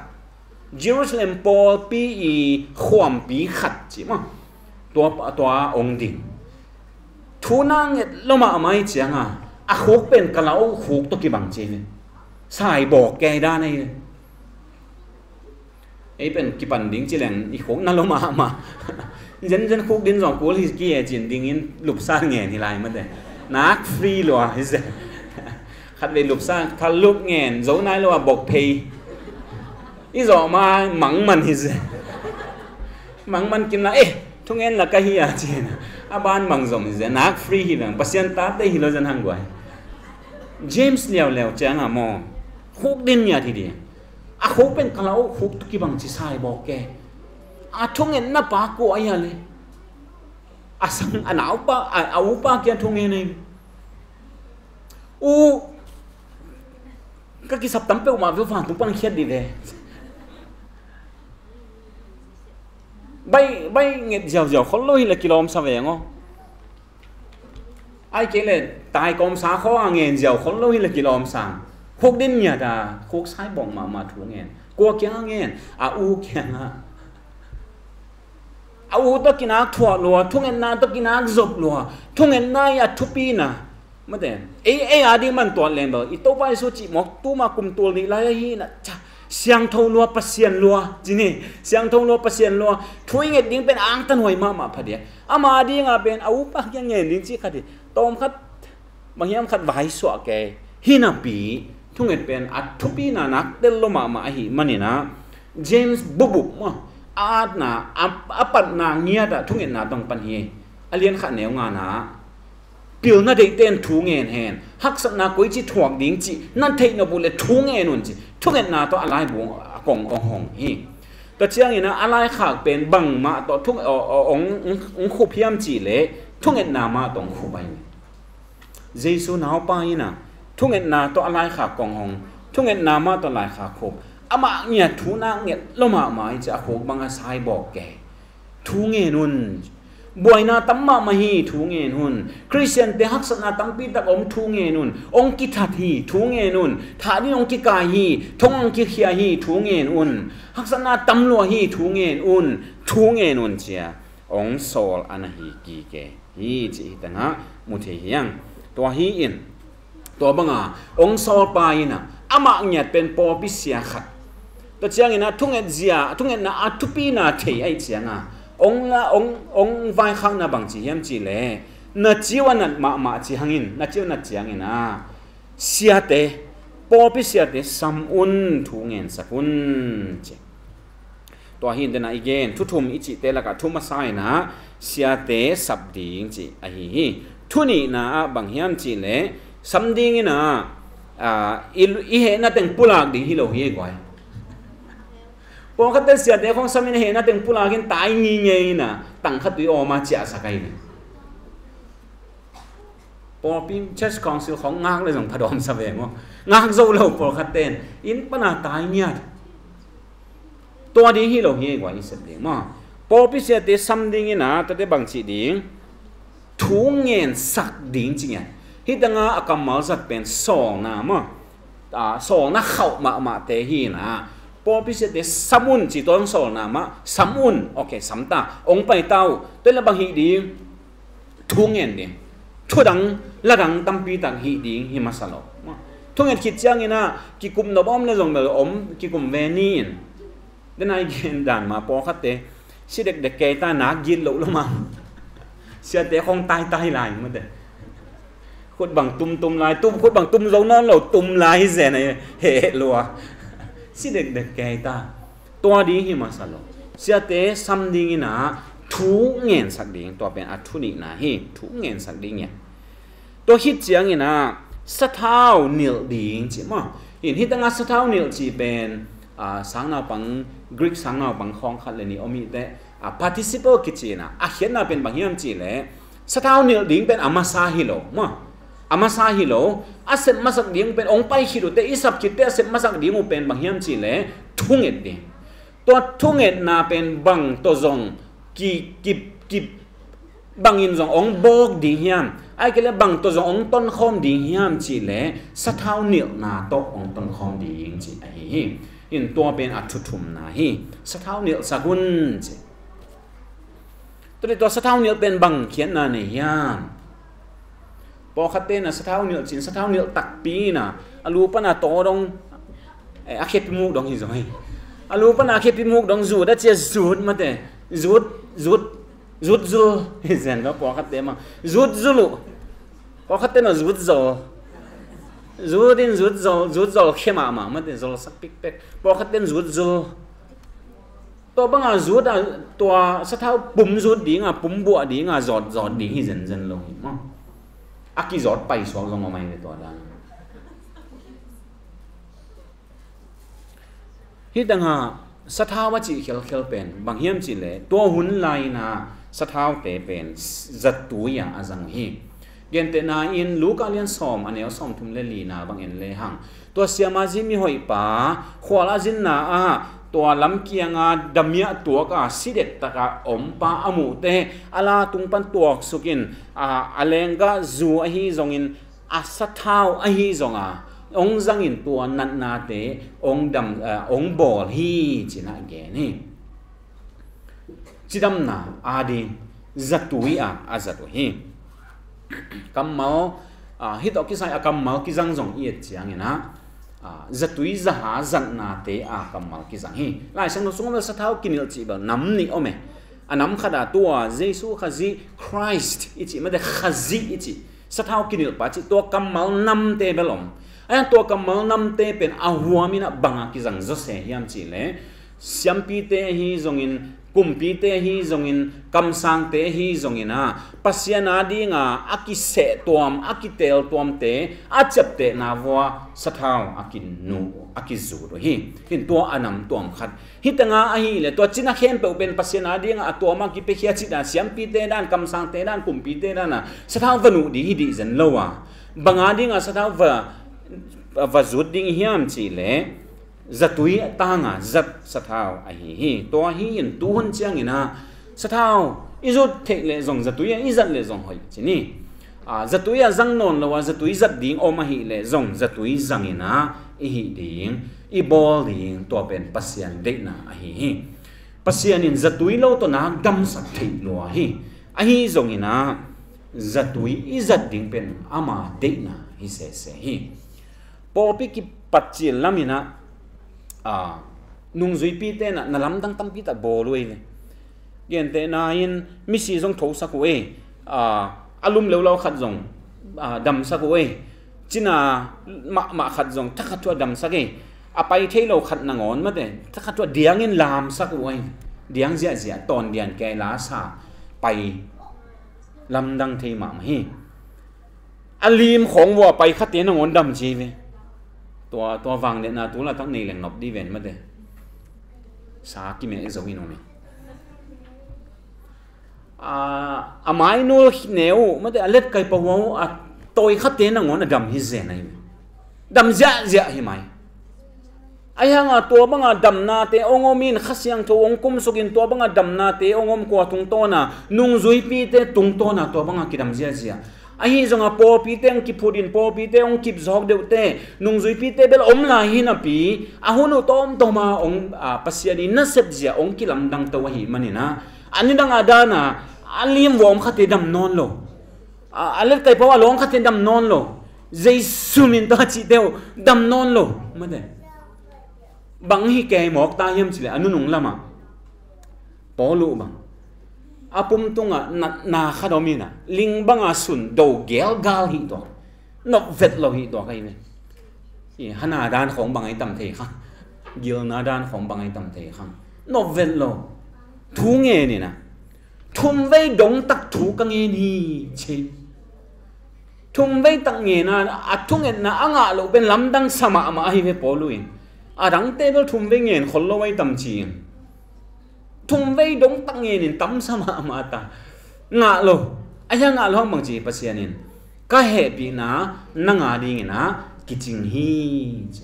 Jerusalem pawlpi i khuampi khat ci maw. Tua, tua ong ding. Thu na nget lo mahmah i cianga a khuk pen ka lau khuk tawh kibang ci hi. Saibawk kei dan ahi. Ei pen kipan ding ci leng i khuk na lo mahmah. Zenzen khuk din zong kul hi ki e cin dingin lupsa ngen hi lai mate. Nak free lua hi se. Khat vei lupsa thal lup ngen zo nai lo a bok phei. I zawh ma mangman hi se. Mangman kim la eh thungen la ka hi a cin a ban mang zom hi se. Nak free hi lang Pasian tate hi lo zen hang guai. James liauleu cianga maw khuk din ngiat hi ding. A khuk pen ka lau khuk tawh kibang ci saibawk kei. A thungetna pa kua ahi a le. A sang a naupa, a, a upa kia thungen ahi. U ka kisap tam peuhmah ve vantung pan khiat dih ve. Bai, bai nget ziauziau khol lo hi le kilawmsa veng aw. Ai kei le tai kawmsa khaw a ngen ziau khol lo hi le kilawmsa. Khuk din ngiat a khuk saibawk mahmah thu ngen. Kua kiang a ngen a u kiang a. A u tawh kinak thuak lua, thungetna tawh kinak zop lua, thungetna i a thupina. Mate, ei, ei a ding man tuat leng bel i Topa Jesu cih mawk tuma kum tul nih lai ahi na ca. Siangtho lua, Pasian lua, ci ni. Siangtho lua, Pasian lua. Thu i nget ding pen angtan huai mahmah phadiak. Ama dinga pen a upa kiang ngen ding ci khat hi. Tawm khat, bang hiam khat vai suah kei. Hi napi, thunget pen a thupina nak tel lo mahmah ahi maninah. James bubup maw. A atna, a, a patna ngiatah thungetna tawh pan hi. A lian khat neu ngana. Pilna deihte in thu ngen hen. Haksatna koici thuak ding cih na theih nop uh le thu ngen un ci. Thungetna tawh a laibu a kong ong hong hi. Tua ciangin a laikhak pen bangmah tawh thung, ong, ong, ong khup hiam cih le thungetna mah tawh ong khup ahi. Jesu naupa in a thungetna tawh a laikhak kong hong, thungetna mah tawh laikhak khup. Amah ngiat thu nak nget lo mahmah hi ci a khuk bang a saibawk kei. Thu ngen un. Buaina tam mahmah hi, thu ngen un. Khristiante haksatna tampi tak om, thu ngen un. Ong kithat hi, thu ngen un. Thah din ong kikai hi, thong ong kikhia hi, thu ngen un. Haksatna tam lua hi, thu ngen un. Thu ngen un cia ong sawl a na hi kike hi ci hi tangah mu thei hiang. Tua hi in. Tua banga ong sawlpa in a amah ngiat pen pawlpi sia khat. Tua ciangin a thunget zia, thungetna a thupina thei ahi cianga Ong la, ong, ong vaikhakna bang ci hiam cih leh, na ci uh a nat mahmah ci hangin, na ci uh a nat ci hangin ah, siate, pawlpi siate sam un, thu ngensak un ci. Tua hi in, dena i gen, thu thum i cihte lakah thu masa in ah siate sap ding cih ahi hi. Thu nihna ah bang hiam cih leh, sam ding in ah, ah, i, i hehna teng pulak ding hi lo hi ei guai. Pawlkhatte siate khong sam in hehna teng pulak in tai ngingei in ah, tang khat tui awm a ciahsak ahi ve. Pawlpi church council khong ngak le zong phadawm sa ve maw. Ngak zo lo pawlkhatte in pan a tai ngiat. Tua ding hi lo hi ei guai, i sep ding maw. Pawlpi siate sam ding in ah, tate bang cih ding, thu ngensak ding ci ngiat. Hih tengah a kammal zat pen sawlna maw. Ah, sawlna khauh mahmahte hi in ah, pawlpi siate sam un ci, tua sawlna mah, sam un, ok, sam ta, ong pai ta uh, tua leh bang hih ding, thu ngen ding, thu dang, la dang tampi tak hih ding hi masa lo. Thu nget khit ciangin ah, kikum nop a om le zong bel om, kikum ve ni in. Dena i gen dan mah pawlkhatte, si dekdek kei ta, nak git loh lo mah. Siate khong taitai lai mate. Khut bang tumtum lai, tum, khut bang tum zo nawn lo, tum lai hi zen a, heh lua. Si dekdek kei ta. Tua ding hi masa lo. Siate sam ding in ah, thu ngensak ding, tua pen a thu nihna hi, thu ngensak ding hi. Tua khit ciangin ah, sathau nilh ding ci maw. Hih, hih tengah sathau nilh ci pen, ah, sangnaupang, Greek sangnaupang khawng khat le nih om hi teh, ah, participle kici in ah, a khiatna pen bang hiam cih leh, sathau nilh ding pen a masa hi lo maw. A masa hi lo, a sep masak ding pen, ong pai khit uh teh, i sap khit teh a sep masak ding uh pen bang hiam cih leh, thunget ding. Tua thungetna pen bang tawh zong ki, ki, ki, bangin zong ong bawk ding hiam, ahih kei leh bang tawh zong ong tonkhawm ding hiam cih leh, sathau nilhna tawh ong tonkhawm ding ci ahi hi. In tua pen a thu thumna hi. Sathau nilhsak un ci. Tua leh tua sathau nilh pen bang khiatna nei hiam? Pawlkhatte in ah sathau nilh ci in, sathau nilh takpi in ah, a lu pan a taw dong, eh, a khepi muk dong hi zong hi. A lu pan a khepi muk dong, zut a ci a zut mate. Zut, zut, zut zul hi zen lo pawlkhatte mah. Zut zul uh. Pawlkhatte in ah zut zol. Zut in zut zol, zut zol khe mahmah mate, zolsak pikpek. Pawlkhatte in zut zul. Tua banga zut a, tua sathau pum zut dinga, pum buah dinga, zawt, zawt ding hi zenzen lo hi maw. A kizawt paisuak zong om ahi ve tua dan. Hih tengah sathau a cih khelkhel pen bang hiam cih leh, tua hun lai-in ah sathaute pen zatui ah a zang uh hi. Gentehna in Luka lian sawm, a neu sawmthum le lina bang en lehang, tua siamah zi mihoihpa khual a zinna ah tua lamkianga damiah tuaka si dektakah ompa a muhte a la tung pan tuaksuk in, a, a lenggah zu ahi zongin, a sathau ahi zonga ong zangin tua natnate ong dam, a, ong bawl hi ci-in ah gen hi. Cidamna ading zatui a a zat uh hi. Kammal, a, hih tawh kisai a kammal kizang zong i et ciangin ah, a, zatui zaha zatnate a kammal kizang hi. Lai Siangtho sungah sathau kinilh cih bel nam nih om e. A nam khatah tua Jesu Khazih, Christ i cih mate, Khazih i cih, sathau kinilhpa cih, tua kammal namte bel om. Ahi hang tua kammal namte pen a huamin ah banga kizang zawse hiam cih leh, siampite ahi zongin, kumpite ahi zongin, kamsangte ahi zongin ah, Pasian adinga a kisehtuam, a kiteltuamte a ciaptehna vua sathau a kinu, a kizut uh hi. Hih tua a nam tuam khat. Hih tengah ahih leh tua cina khempeuh pen Pasian adinga a tuam a kipiakhia cih dan, siampite dan, kamsangte dan, kumpite dan a sathau va nuh ding hi dih zen lo a, bang adinga sathau va, va zut ding hiam cih leh, zatui tanga zat sathau ahi hi. Tua hi in tuhun ciangin ah sathau i zut theih leh zong, zatui ah i zat leh zong hoih ci ni. A, zatui ah zang nawn lo a, zatui zat ding om ahih leh zong zatui zangin ah i hih ding, i bawl ding, tua pen Pasian deihna ahi hi. Pasian in zatui lo tawh nak damsak theih lua hi. Ahi zongin ah zatui i zat ding pen ama deihna hi sese hi. Pawlpi kipat cil lamin ah, a, nungzuipite in ah na lamdang tampi tak bawl uh ei ve. Gentehna in misi zong thosak uh ei. A, a lum leuleu khat zong, a, damsak uh ei. Cina mahmah khat zong thakhat thu a damsak ei. A pai thei lo khat nangawn mate, thakhat thu a diangin lamsak uh ei. Diang ziahziah, tawn dian kei lasa pai lamdang thei mahmah hi. A lim khawng vua pai khate nangawn dam ci ve. Tua, tua vangliatna tu latak nei leng nop di ven mate. Sa kimeh zo in om hi. A, a mainul neu mate, a letkai pawau a tawi khate nangawn a dam hi zen ahi. Dam ziahziah hi mai. Ahi hanga tua banga damnate ong om in, Kha Siangtho ong kumsukin tua banga damnate ong om kua tungtawna, nungzuipite tungtawna tua banga kidam ziahziah. Ahi zonga pawlpite ong kiphutin, pawlpite ong kipzawk deuhte, nungzuipite bel om lai hi napi, a hun uh tawmtawma ong, a, Pasian i nasep zia ong kilamdang to ahi manina, a nidanga dana a lim vua om khate dam nawn lo. A, a letkai pawau a lawng khate dam nawn lo. Jesu min tawh a cihte uh dam nawn lo. Mate. Bang hi kei mawk ta hiam cileh a nunung lamah Paulu bang a pum tungah natna khat om inah ling banga sun do gelgal hi tua. Nop vet lo hi tua ka hi ve. I hana dan khawng bang ai tam thei kha. Gilna dan khawng bang ai tam thei kha. Nop vet lo. Thu ngen inah thumvei dongtak thu ka ngen hi ci. Thumvei tak ngen a, a thungetna a ngah loh pen lamdang sa mahmah ahi ve Paulu in. A dangte bel thumvei ngen khol lo ai tam ci in. Thumvei dongtak ngen in tam sa mahmah ta. Ngah lo. Ahi a ngah lo hang bang ci Pasian in, ka hehpihna nang a dingin ah kicing hi ci.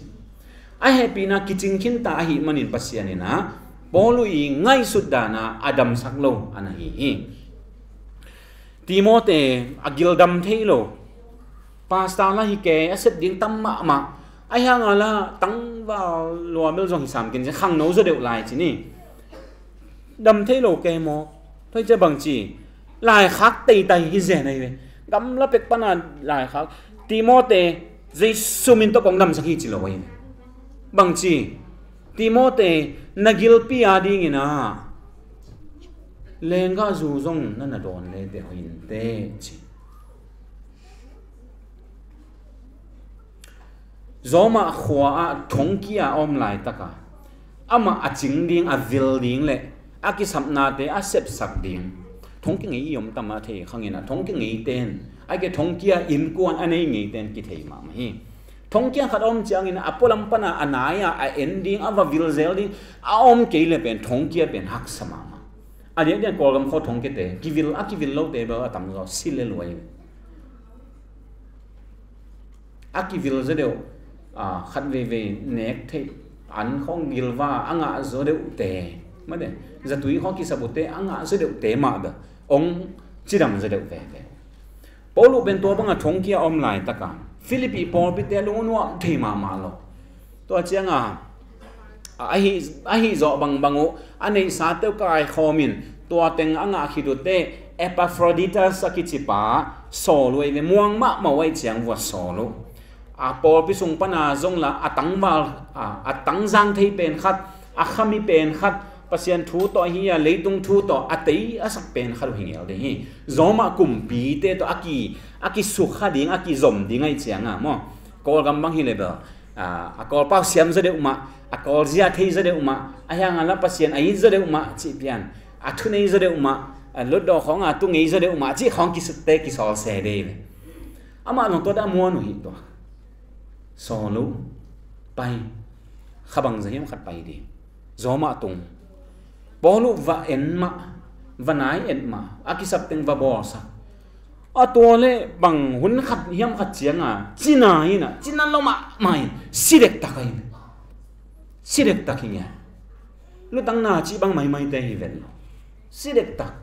A hehpihna kicing khinta ahi manin Pasian in ah Paulu i ngaihsut dana a damsak lo a na hi hi. Timote a gildam thei lo. Pastor la hi kei a sep ding tam mahmah. Ahi hanga la tangval lua bel zong hi sam kin ci, khangno zaw deuh lai ci ni. Dam thei lo kei maw? Thoi cia bang ci. Laikhak teitai hi zen ahi ve. Gamla pek pana laikhak. Timote Jesu min tawh kong damsak hi ci lo ahi ve. Bang ci. Timote na gilpi a dingin ah lenggah zu zong na na dawn lete hoih inteh ci. Roma khua ah thongkia a om laitaka amah a cing ding, a vil ding le a kisapnate a sepsak ding. Thongkia ngei i om tam a thei khangin ah thongkia ngei ten, a ke thongkia innkuan a nei ngei ten kithei mahmah hi. Thongkia khat a om ciangin a pualam pana a nai-a a en ding, a va vil zel ding a om kei le pen thongkia pen haksa mahmah. A diakdiak Kawlgam khua thongkiate kivil, a kivil lote bel a tam zaw si le luai. A kivil zaw deuh, a, khat veivei nek theih an khawng gilva a ngah zaw deuhte, mate, zatui khawng kisap uhte a ngah zaw deuhte mah bel ong cidam zaw deuh veve. Paulu pen tua banga thongkia a om laitaka Philippi pawlpite lung a nuam thei mahmah lo. Tua cianga a, ahi, ahi zawh bangbang uh a neihsate uh kaikhawmin tua teng a ngah khit uhte Epaphroditus a kicipa sawl uh ei ve, muang mahmah uh ei ciang vua sawl uh. A pawlpi sung pana zong la a tangval, a, a tangzang thei pen khat, a khami pen khat, Pasian thu tawh hi a, leitung thu tawh a tei a sak pen khat uh hi ngel ding hi. Roma kumpite tawh a ki, a kisukha ding, a kizom ding ahi cianga maw? Kawlgam bang hi le bel, a, a Kawlpau siam zaw deuh mah, a Kawlzia thei zaw deuh mah, ahi hanga la Pasian a it zaw deuh mah cih pian, a thunei zaw deuh mah, a lutdaw khawng a tu ngei zaw deuh mah cih khawng kisukte kisawl se dei ve. Amah zong tua dah a muan uh hi tua. Sawl uh, pai. Kha bang za hiam khat pai ding. Roma tung. Paulu va en mah, va nai en mah, a kisap teng va bawlsak. A tua le bang hun khat hiam khat cianga cina hi na, cina lo mahmah in si dektak ahi. Si dektak hi ngia. Lutangna cih bang maimaite hi ven lo. Si dektak.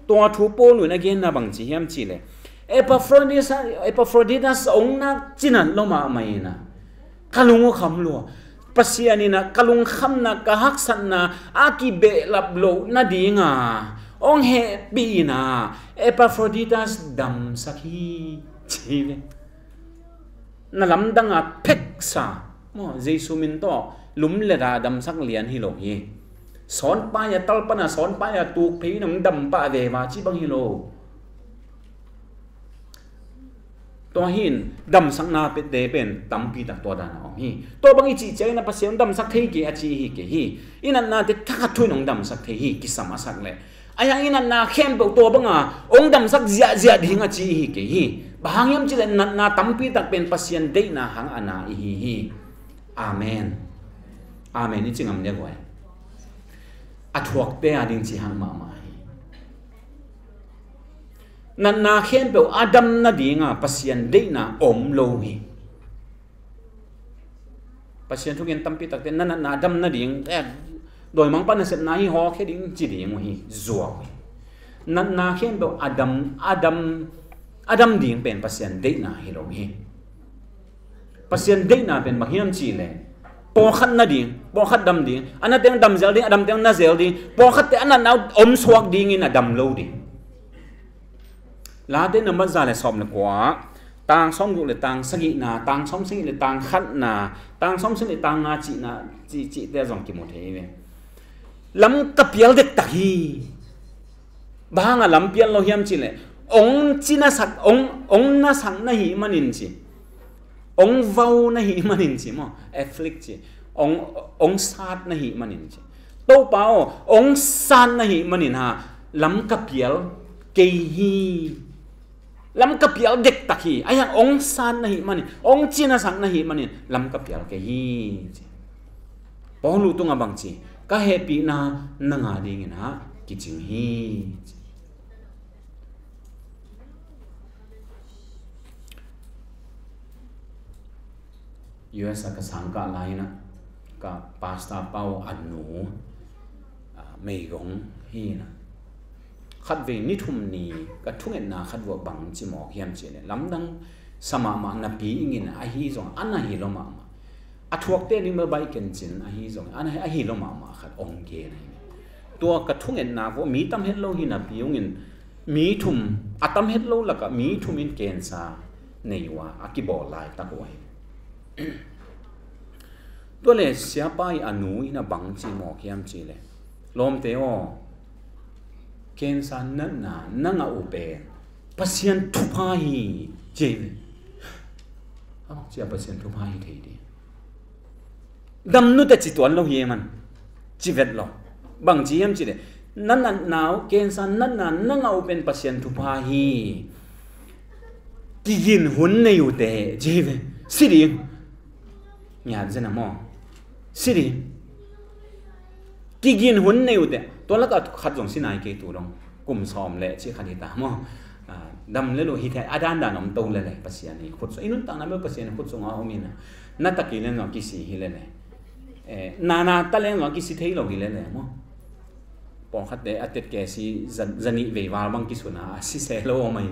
Tua thu Paulu in a genna bang ci hiam cih leh Epaphroditus, Epaphroditus ong nak cinat lo mahmah ina, ka lung uh kham lua. Pasian ina ka lungkhamna, ka haksatna a kibehlap loh nadinga ong hehpih ina Epaphroditus damsak hi ci ve. Na lamdanga pheksa maw, Jesu min tawh lumlet a damsak lian hi lo hi. Sawnpai a talpana sawnpai a tukphei in hong dampah veva ci bang hi lo. Tua hin damsakna pette pen tampitak tua dana om hi. Tua bang i cih ciangin a Pasian hong damsak thei kei a ci hi kei hi. I natnate thakhat thu in hong damsak thei hi, kisam a sak leh. A hiang i natna khempeuh tua banga hong damsak ziahziah ding a ci hi kei hi. Bang hang hiam cih leh natna tampitak pen Pasian deihna hang a na i hi hi. Amen. Amen i ci ngam dia guai. A thuakte a ding ci hang mahmah hi. Natna khempeuh a dam nadinga Pasian deihna om lo hi. Pasian thugen tampitakte na natna a dam nading, eh, dawimangpa nasepna hi, hawkhia ding ci ding uh hi, zuau hi. Natna khempeuh a dam, a dam, a dam ding pen Pasian deihna hi lo hi. Pasian deihna pen bang hiam cih leh pawlkhat na ding, pawlkhat dam ding, a na teng dam zel ding, a dam teng na zel ding, pawlkhatte a natna uh om suak dingin a dam lo ding. Late nambat za le sawm le kua, tang sawm guk le tang sagihna, tang sawm sagih le tang khatna, tang sawm sagih le tang nga cihna, cih, cihte zong kimu thei ve. Lam ka pial dektak hi. Bang hanga lam pial lo hiam cih leh ong ci na sak, ong, ong na sak na hih manin ci. Ong vau na hih manin ci maw, afflict ci. Ong, ong sat na hih manin ci. Topa aw, ong sat na hih manin ha, lam ka pial kei hi. Lam ka pial dektak hi. A hiang ong sat na hih manin, ong ci na sak na hih manin lam ka pial kei hi, ci. Paulu tungah bang ci, ka hehpihna nang a dingin ah kicing hi, ci. U S a ka sangkah lai-in ah ka pastor pa uh a nu, ah, meigong hi-in ah, khatvei ni thum ni ka thungetna khat uh ah bang ci mawk hiam cih leh, lamdang sa mahmah napi ingin ahi zong a na hi lo mahmah. A thuakte ding bel baih kencin ahi zong a na, a hi lo mahmah khat ong gen ahi. Tua ka thungetna uh mi tam het lo hi napi ungin, mi thum, a tam het lo lakah mi thum in cancer nei uh a, a kibawl laitak uh ahi. Tua leh siapa i a nu in a bang ci mawk hiam cih leh, lawmte aw, cancer natna na ngah uh pen Pasian thupha hi, ci hi. A bang ci a Pasian thupha hi thei ding. Dam nute ci tuan lo hi e man. Ci vet lo. Bang ci hiam cih leh, na natna uh, cancer natna na ngah uh pen Pasian thupha hi. Kigin hun nei uh teh, ci hi ve. Si ding. Ngiat zen a maw. Si ding. Kigin hun nei uh teh. Tua lakah khat zong si nai kei tu dong. Kum sawm le ci khat hi ta maw. Ah, dam le lo hi thei, a dandan om to le le, Pasian i khut sung. I nuntakna bel Pasian i khut sungah om in ah, na ta kei leng zong kisi hi le le. Eh, na na ta leng zong kisi thei lo hi le le maw. Pawlkhatte a tet kei si, za, za nih vei val bang kisun a, a si se lo om ahi.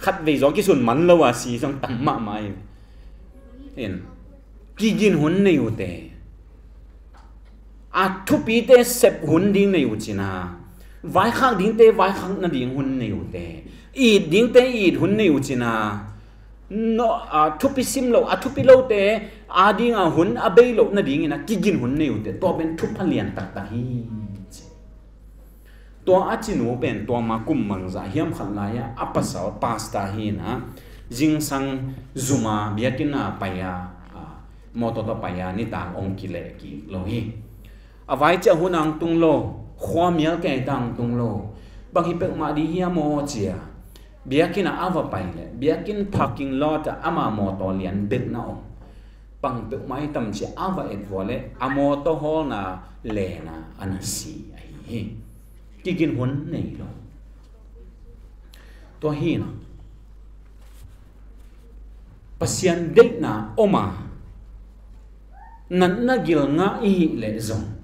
Khatvei zong kisun man lo a si zong tam mahmah ahi. In, kigin hun nei uh teh. A thupite sep hun ding nei uh cin a, vaikhak dingte vaikhak nading hun nei uh teh, it dingte it hun nei uh cin a, no, a thupi sim lo, a thupi lote a dinga hun a bei loh nadingin a kigin hun nei uh teh, tua pen thupha lian taktak hi, ci. Tua a cinu pen tua ma kum bangzah hiam khat lai-ah a pasal pastor hi-in ah, zingsang zum a biakinn ah pai a, a, mawtaw tawh pai a, nitak ong kileh kik lo hi. A vai ciah hun a ong tung lo, khua mial kei ta ong tung lo. Bang hi peuhmah ding hiam aw ci a, biakinn ah a va pai leh, biakinn parking lot ah ama mawtaw lian bek na om. Bang peuhmah hi tam ci a va et vua leh, a mawtaw hawlna lena a na si ahi hi. Kigin hun nei lo. Tua hi-in ah, Pasian deihna om a, natna gil ngah i hih leh zong,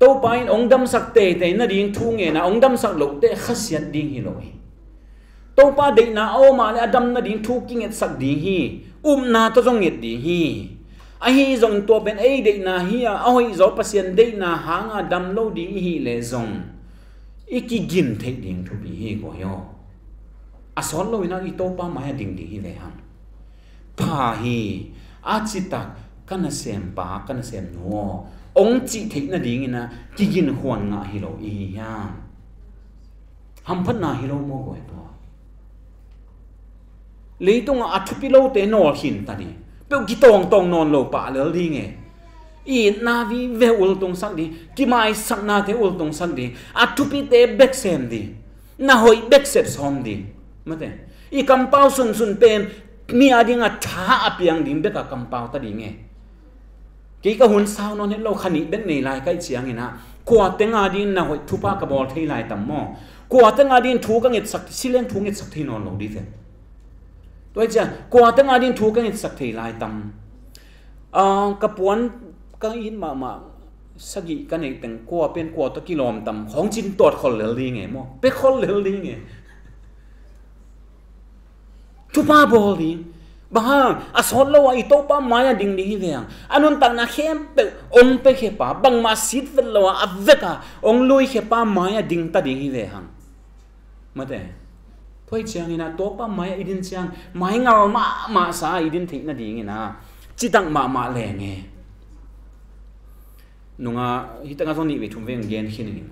Topa in ong damsak teitei nading thu ngen a, ong damsak loh teh khasiat ding hi lo hi. Topa deihna a om a leh a dam nading thu kingetsak ding hi. Upna tawh zong nget ding hi. Ahi zongin tua pen ei deihna hi a, a hoih zaw Pasian deihna hanga dam lo ding i hih leh zong, i kigin theih ding thupi hi, ko hi aw. A sawt loin ah i Topa mai-ah ding ding hi ve hang. Pha hi, a citak ka nasempa, ka nasemnu aw, ong cih theih nadingin ah kiginkhuan ngah hi lo i hi hiam? Hamphatna hi lo maw guai tua? Leitungah a thupi lote nawl khin ta ding, peuh kitawngtawng nawn lo pah lel ding e. Itna vive ultungsak ding, kimaisaknate ultungsak ding, a thupite bek sem ding, na hoih bek sep sawm ding. Mate, i kampau sunsun pen mi a dingah tha a piang ding bek a kampau ta ding e. Kei ka hun sau nawn het lo, kha nih bek nei lai ka hih ciangin ah, kua teng a dingin na hoih thupha ka bawl thei lai tam maw? Kua teng a dingin thu ka ngetsak, sileng thu ngetsak thei nawn lo ding ve. Tua hi ciang, kua teng a dingin thu ka ngetsak thei lai tam? Ah, ka puan ka it mahmah sagih ka neih teng kua pen kua tawh kilawm tam? Khawng cin tuat khol lel ding e maw? Pek khol lel ding e. Thupha bawl ding. Bang hang, a sawt lo a i Topa mai-ah ding ding hi ve hang. A nuntakna khempeuh ong pekhiapa, bangmah sit vet lo a, a vek a ong luikhiapa mai-ah ding ta ding hi ve hang. Mate, tua hi ciangin ah Topa mai-ah i din ciang, mai ngal mahmah sa a i din theih nadingin ah citak mahmah leng e. Nunga hi tengah zong nih vei thum vei gen khin ing.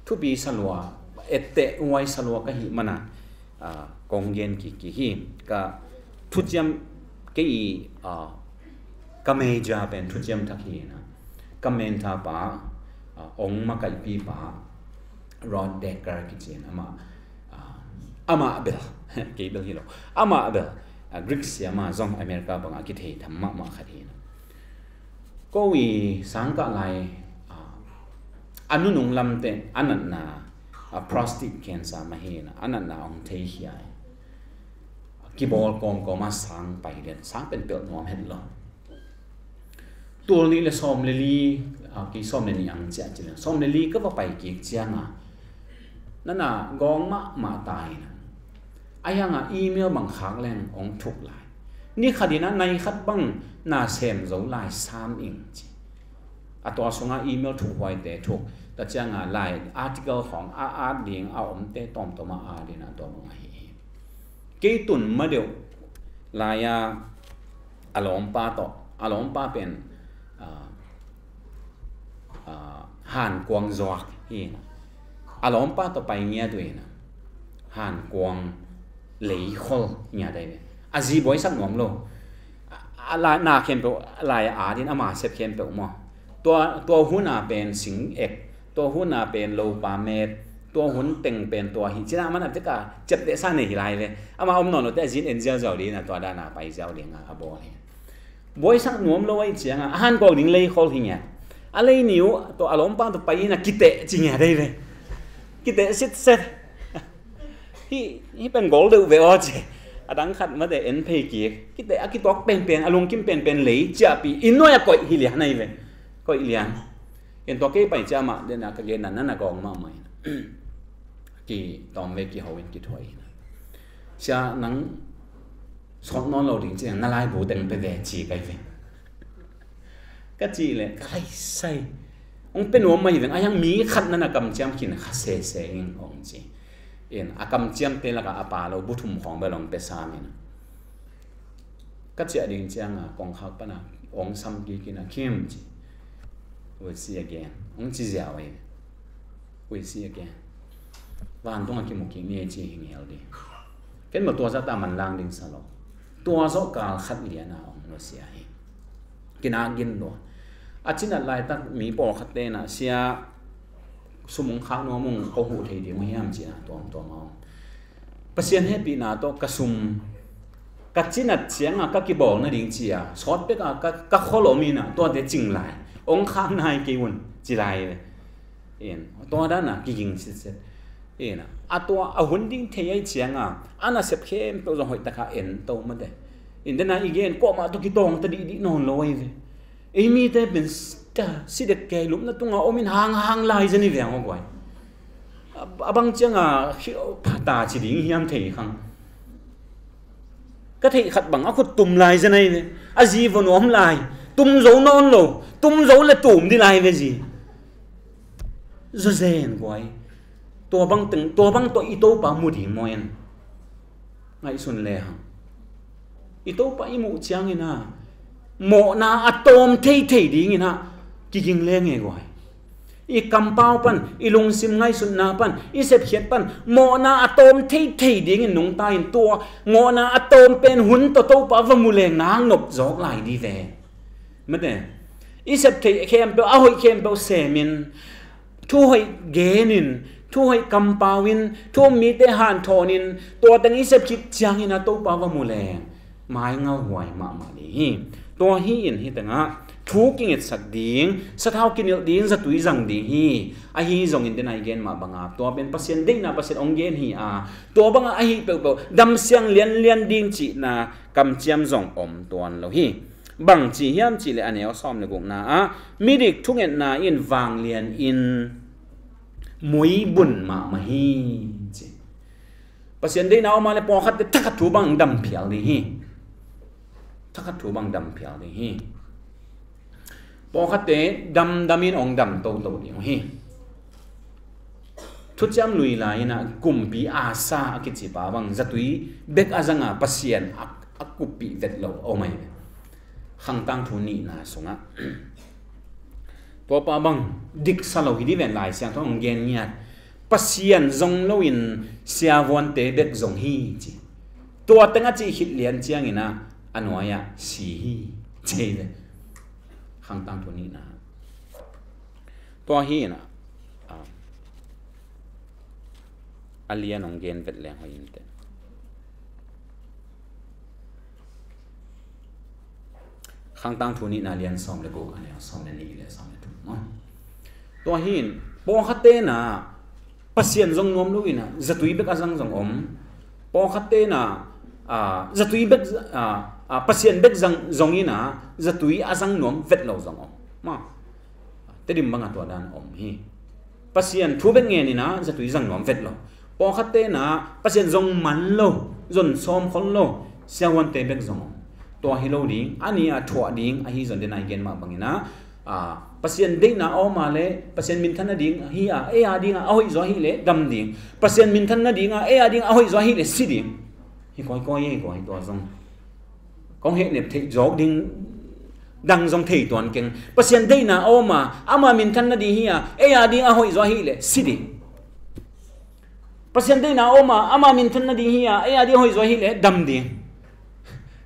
Thupi salua, etteh uai salua ka hih mana, ah, kong gen kik kik hi. Ka thuciam kei, ah, ka major pen thuciam thak hi na. Ka mentor pa, ah, ong makaihpi pa, Rod Decker kici in amah, ah, amah bel, kei bel hi lo. Amah bel, ah, Greek siama zong America bangah kithei tham mahmah khat hi na. Ko i sangkah lai, ah, a nunung lamte a natna, ah, prostate cancer mah hi na, a natna hong theikhia hi. Kibawl kawmkawm a sang pai lian, sang pen pelh nuam het lo. Tul nih le sawm le li, ah, kei sawm le nih ang ciah ci lian, sawm le li ka va pai kik cianga, nana gawng mahmah ta hi na. A hianga email bang khak leng hong thuk lai. Ni khat in a nai khat bang na sem zo lai sam ing ci. A tua sunga email thuk huaite thuk. Ta cianga lai article khawng a at ding a omte tawmtawm a at ding a tua bang ahi hi. Kei tun ma deuh lai-a a lawmpa tawh, a lawmpa pen, ah, ah, hankuang zuak hi na. A lawmpa tawh pai ngiat uh hi na. Hankuang leikhol ngiat ahi ve. A zi buaisak nuam lo. A, a la, na khempeuh lai-a a din ama sep khempeuh maw. Tua, tua huna pen sing ek, tua huna pen lopa met, tua hun teng pen tua hi. Cina mana teka ciaptehsa nei hi lai ve. Ama om nawn lote a zin en ziauziau ding na, tua dana pai ziau ding a, a bawl hi. Buaisak nuam lo ahi cianga a hankuang ding leikhol hi ngiat. A lei ni uh tua a lawmpa tua pai ina kiteh ci ngiat ahi ve. Kiteh sitset. Hih, hih pen gol deuh ve aw ci. A dang khat mate en phei kik. Kiteh a kituak penpen, a lungkim penpen lei ciahpih, i nuai a koih hi lian ahi ve. Koih lian. En tua kei pai cia mah, dena ka genna nana gawng mahmah in. Kitawm ve kiho in kithuah in. Sia nang sawt nawn lo ding ciang na laibu teng pe ve ci kai ve. Ka cih leh ka laisai. Hong pe nuam mah hi veng, a hiang mi khat nana kamciam khin kha sese ing hong ci. In a kamciamte lakah a pa lo bu thum khawng bel hong pe sam in. Ka ciah ding cianga kongkhak pana hong sam kik in a Kim ci. We'll see again. Hong ci ziau ahi. We'll see again. Vantung a kimu kik ni ci hi ngel ding. Ken maw tua zah ta manlang ding sa lo. Tua zawh kal khat liana hong nusia hi. Kinak gin lua. A cinat laitak mi pawlkhat tena sia sum hong khak nuam ung, ko huh thei ding uh hiam cina tuamtuam a om. Pasian hehpihna tawh ka sum ka cinat cianga ka kibawl nading cia sawt peka ka, ka kholom ina tuate cing lai. Hong khak nai kei un ci lai ve. In, tua dana kiging sitset. In, a tua a hun ding thei ai cianga a nasep khempeuh zong hoih taka en to mate. In dena i gen kuamah tawh kitawng ta dihdih nawn lo ai ve. Ei mite pen s-, ta, si dek kei lupna tunga om in hanghang lai zen i veng aw guai. A, a bang cianga khi, phata ci ding hiam thei khang. Ka theih khat bang a khut tum lai zen ai ve. A zi va nuam lai. Tum zo nawn lo. Tum zo le tum di lai ve zi. Zo zen guai. Tua bang teng, tua bang tua i Topa mu ding maw en. Ngaihsun le hang. I Topa i muh ciangin a, mawhna a tawm theithei dingin ah kiging leng e guai. I kampau pan, i lungsim ngaihsutna pan, i sepkhiat pan mawhna a tawm theithei dingin nungta in, tua mawhna a tawm pen hun tawh Topa va mu leng nang nop zawk lai di ve. Mate, i sep theih khempeuh, a hoih khempeuh semin, thu hoih genin, thu hoih kampau in, thu um mite hanthawnin, tua teng i sep khit ciangin a Topa va mu leng mai ngalhuai mahmah ding hi. Tua hi in hih tengah thu kingetsak ding, sathau kinilh ding, zatui zang ding hi. Ahi zongin den a i gen mah banga tua pen Pasian deihna Pasian hong gen hi a, tua banga ahi peuhpeuh damsiang lianlian ding cihna kamciam zong om tuan lo hi. Bang ci hiam cihleh a neu sawm le gukna ah, midik thungetna in vanglian in muibun mahmah hi, ci. Pasian deihna om a le pawlkhatte thakhat thu bang dam phial ding hi. Thakhat thu bang dam phial ding hi. Pawlkhatte damdam in hong dam toto ding uh hi. Thuciam Lui lai-in ah kumpi Asa a kicipa bang zatui bek a zanga Pasian a, a kuppih vet lo om ahi ve. Khangtang thu nihna sungah tuapa bang diksa lo hi di ven, Lai Siangtho hong gen ngiat. Pasian zong loin siavuante bek zong hi, ci. Tua teng a cih khit lian ciangin ah a nuai-ah si hi, ci hi ve. Khangtang thu nihna. Tua hi in ah, a, a lian hong gen vet leng hoih in teh. Khangtang thu nihna lian sawm le guk a neu sawm le nih le sawm le thum maw? Tua hi in pawlkhatte na Pasian zong nuam lo in ah zatui bek a zang zong om. Pawlkhatte na, a, zatui bek, a, a, Pasian bek zang zong in ah zatui a zang nuam vet lo zong om. Ma, Tedim bangah tua dan om hi. Pasian thu bek ngen in ah zatui zang nuam vet lo. Pawlkhatte na Pasian zong man lo, zon sawm khol lo, siavuante bek zong om. Tua hi lo ding, a ni a thuah ding, ahi zong den a i gen mah bangin ah, a, Pasian deihna a om a le Pasian minthan nading hi a, ei a ding a, a hoih zaw ahih leh dam ding. Pasian minthan nading a, ei a ding a, a hoih zaw ahih leh si ding. Hi kawikawi, hi kawikawi tua zong. Kong hehnep theih zawk ding dang zong thei tuan keng. Pasian deihna a om a, ama minthan nading hi a, ei a ding a hoih zaw ahih leh si ding. Pasian deihna a om a, ama minthan nading hi a, ei a ding a hoih zaw ahih leh dam ding.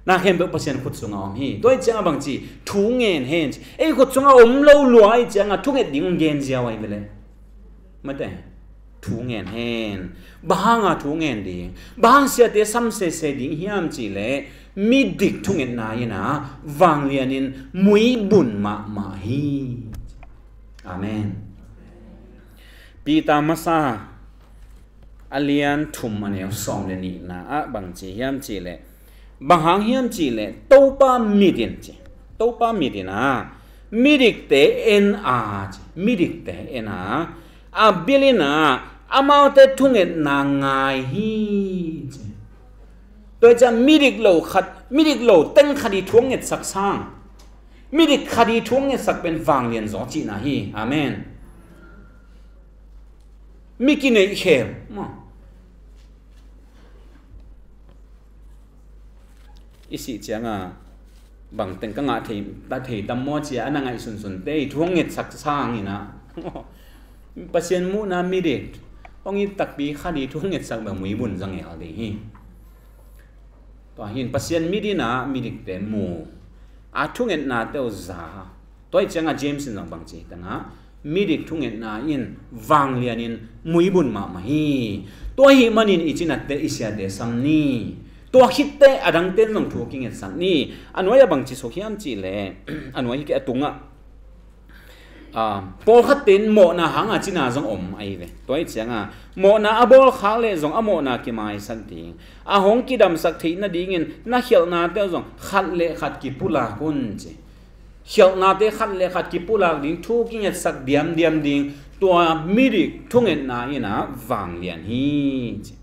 Na khempeuh Pasian khut sungah om hi. Tua ih ciangah bang ci, thu ngen hen ci. Ei khut sungah om lo lua ih ciangah thunget ding hong gen ziau ahi ve le. Mate, thu ngen hen. Bang hanga thu ngen ding, bang hang siate sam sese ding hiam cihleh midik thungetna in ah vanglian in muibun mahmah hi. Amen. Peter masa a lian thum a neu sawm le nihna ah bang ci hiam cihleh, bang hang hiam cihleh Topa mit in ci. Topa mit in ah midikte en a ci. Midikte en a, a bil in ah amaute thungetna ngai hi ci. Tua ih ciang midik lo khat, midik lo teng khat ih thu hong ngetsak sang, midik khat ih thu hong ngetsak pen vanglian zaw cihna hi. Amen. Mi kineih khel maw? I sih cianga bang teng ka ngah thei, ta thei tam maw cia a na ngaihsunsunte ih thu hong ngetsak sangin ah Pasian muhna midik hong it takpi khat ih thu hong ngetsak bang muibun zang el ding hi. Tua hin Pasian mit in ah midikte mu a, thungetnate uh za. Tua ih ciangah James in zong bang ci hi tangah, midik thungetna in vanglian in muibun mahmah hi. Tua ahih manin i cinatte i siate sam ni. Tua khitteh a dangte in zong thu kingetsak ni. A nuai-ah bang ci suk hiam cihleh, a nuai hi kei a tungah, a, pawlkhatte in mawhna hanga cina zong om ahi ve. Tua ih cianga mawhna a bawlkhak leh zong a mawhna kimaisak ding, a hong kidamsak theih nadingin na khialhnate uh zong khat le khat kipulak un ci. Khialhnate khat le khat kipulak ding, thu kingetsak diamdiam ding, tua midik thungetna in ah vanglian hi ci.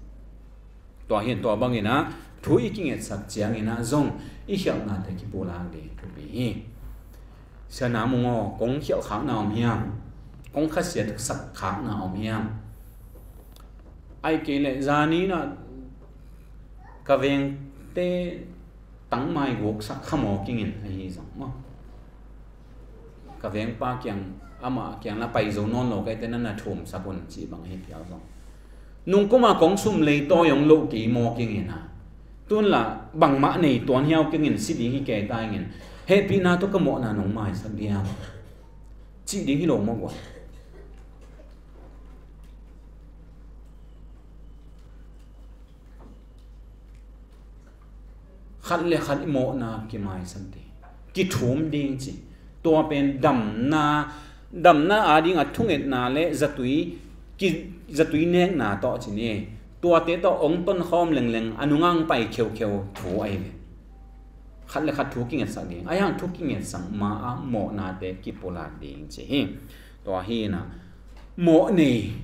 Tua hin tua bangin ah thu i kingetsak ciangin ah zong i khialhnate kipulak ding thupi hi. Sia Na Mung aw, kong khialhkhakna om hiam? Kong khasiatsak khakna om hiam? Ahih kei leh zani in ah ka vengte tangmai guksak kha maw kingin ahi zong maw. Ka vengpa kiang, amah kiang la pai zo nawn lo ka hite, na na thumsak un cih bang ahi phial zong, nungkuma kong sum leitawi hong loh kei maw kingin a, tun la bangmah nei tuan hiau kingin si ding hi kei ta ingin, hehpihna tawh ka mawhna nong maisak diam cih ding hi lo maw guai. Khat le khat i mawhna kimaisak ding, kithum ding ci. Tua pen damna, damna ading a thungetna le zatui, ki, zatui nekna tawh ci ni. Tuate tawh ong tonkhawm lengleng a nungang pai kheukheu thu ahi ve. Khat le khat thu kingetsak ding, ahi hang thu kingetsak ma a mawhnate kipulak ding ci hi. Tua hi na, mawh nei,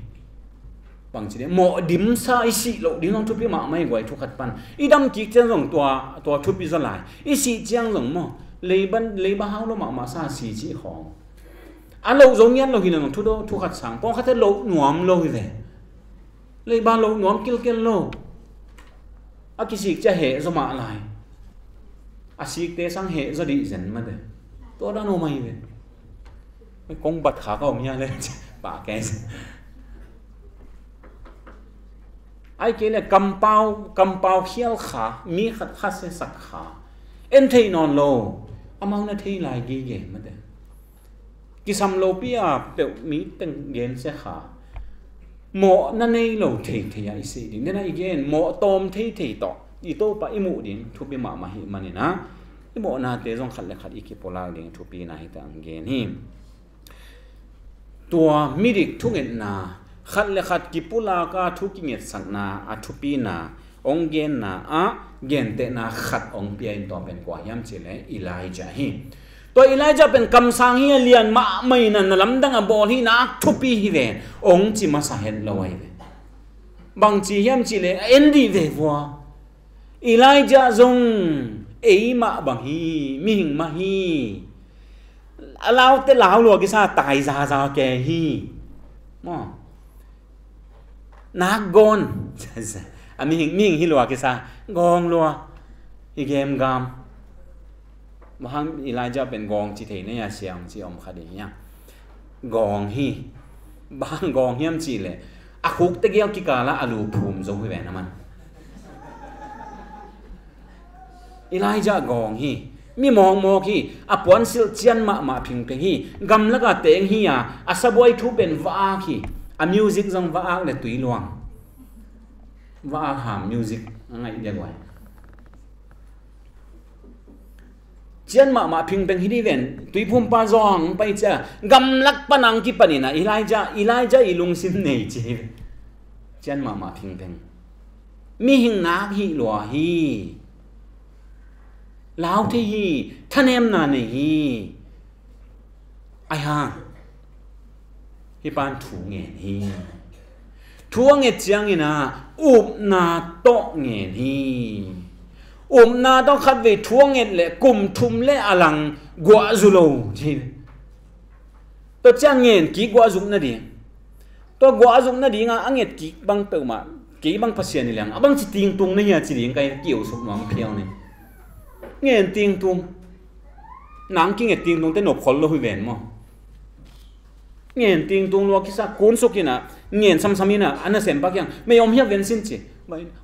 bang ci ding, mawh dimsa i sih loh ding zong thupi mahmah hi guai, thu khat pan. I dam kik ciang zong tua, tua thupi zaw lai. I sih ciang zong maw, leiba, leiba hau lo mahmah sa si cih khawng. A loh zo ngiat lo hi na zong thu do, thu khat sang. Pawng khat te loh nuam lo hi ve. Leiba loh nuam kilkel lo. A kisik ciang heh zaw mah lai. A sikte sang heh zaw dih zen mate. Tua dan om ahi ve. Kong bat kha ka om hia le. Pah kei. Ai kei le kampau, kampau khial kha, mi khat kha se sak kha. En thei nawn lo. Amau na thei lai gige mate. Kisam lopi a peuh mi teng gen se kha. Mawhna nei lo theithei a i sih ding. Dena i gen, mawh tawm theithei tawh i Topa i muh ding thupi mahmah hi manin a, i mawhnate zong khat le khat i kipulak ding thupi na hi ta ang gen hi. Tua midik thungetna, khat le khat kipulak a thu kingetsakna a thupina, ong genna ah gentehna khat ong pia in, tua pen kua hiam cih le Elijah hi. Tua Elijah pen kamsang hi a, lian mahmah in a, na lamdang a bawl hi, nak thupi hi ven, ong ci masa het lo ahi ve. Bang ci hiam cih le a en dih ve vua. Elijah zong ei mah bang hi, mihing mah hi. A laute lau lua kisa, tai zaza ke hi. Maw. Nak gawn. A mihing, mihing hi lua kisa, gawng lua. Hi gemgam. Bang hang Elijah pen gawng ci thei na hia, siang ci om kha ding hia. Gawng hi. Bang gawng hiam cih le, a khukte gel kikal ah a lu phum zo hi ven a man. Elijah gawng hi. Mi mawkmawk hi. A puansilh cian mahmah phingpheng hi. Gamlak a teng hi a, a sabuai thu pen va-ak hi. A music zong va-ak le tui luang. Va-ak ham music a ngaih dia guai. Cian mahmah phingpheng hi dih ven, tuiphumpa zawng pai cia, gamlak pan ang kipan in a, Elijah, Elijah i lungsim nei ci hi. Cian mahmah phingpheng. Mihing nak hi lua hi. Lau thei hi, thanemna nei hi. Ai hang. Hih pan thu ngen hi. Thu a nget ciangin a, upna tawh ngen hi. Upna tawh khat vei thu a nget le kum thum le a lang guahzu lo ci. Tua ciang ngen kik guahzuk nading. Tua guahzuk nading a, a nget kik bang peuhmah, kei bang Pasian hi leng a bang ci tingtung na hia ci ding kai kiu suk nuam phial ni. Ngen tingtung. Nang kinget tingtung te nop khol lo hi ven maw. Ngen tingtung lua kisa, kunsuk in a, ngen samsam in a, a nasempa kiang, mei om hia ven sin ci.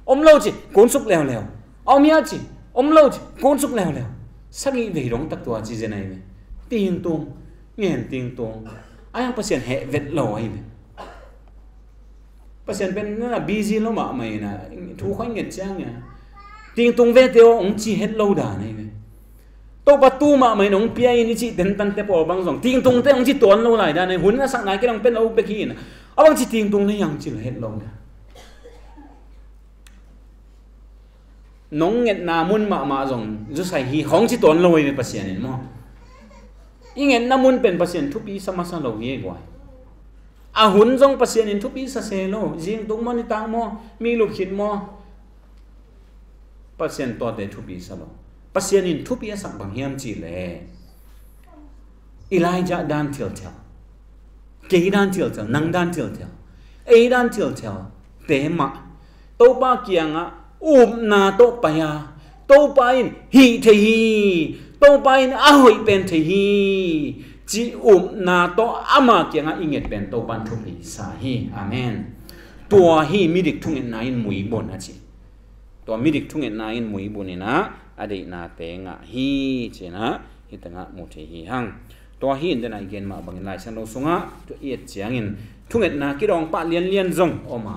Om lo ci, kunsuk leuleu. Om hia ci, om lo ci, kunsuk leuleu. Sagih vei dong tak tua ci zen ahi ve. Tingtung, ngen tingtung. Ai ang Pasian heh vet lo ahi ve. Pasian pen na busy lo mahmah in a, thu khoi nget ciang a, tingtung vete aw hong ci het lo dan ahi ve. Topa tu mahmah in hong pia in i cih tentante pawl bang zong tingtungte hong ci tuan lo lai dan ahi. Hun a sak nai kei dong pen lo bek hi in a, a bang ci tingtung na hiang ci lo het lo dan. Nong ngetna mun mahmah zong zusai hi hong ci tuan lo hi ve Pasian in maw. I ngetna mun pen Pasian thupi sa masa lo hi guai. A hun zong Pasian in thupi sa se lo. Zingtung maw, nitak maw, mi lup khit maw, Pasian tuate thupi sa lo. Pasian in thupi a sak bang hiam cih le Elijah dan thilthel, kei dan thilthel, nang dan thilthel, ei dan thilthel te mah Topa kiangah upna tawh pai a, Topa in hih thei hi. Topa in a hoih pen thei hi, ci upna tawh ama kiangah i nget pen Topa in thupi sa hi. Amen. Tua hi midik thungetna in muibun a ci. Tua midik thungetna in muibun in ah a deihnate ngah hi, ci-in ah hih tengah mu thei hi hang. Tua hi in den a i gen mah bangin Lai Siangtho sungah tua i et ciangin thungetna kidawng pah lianlian zong om a,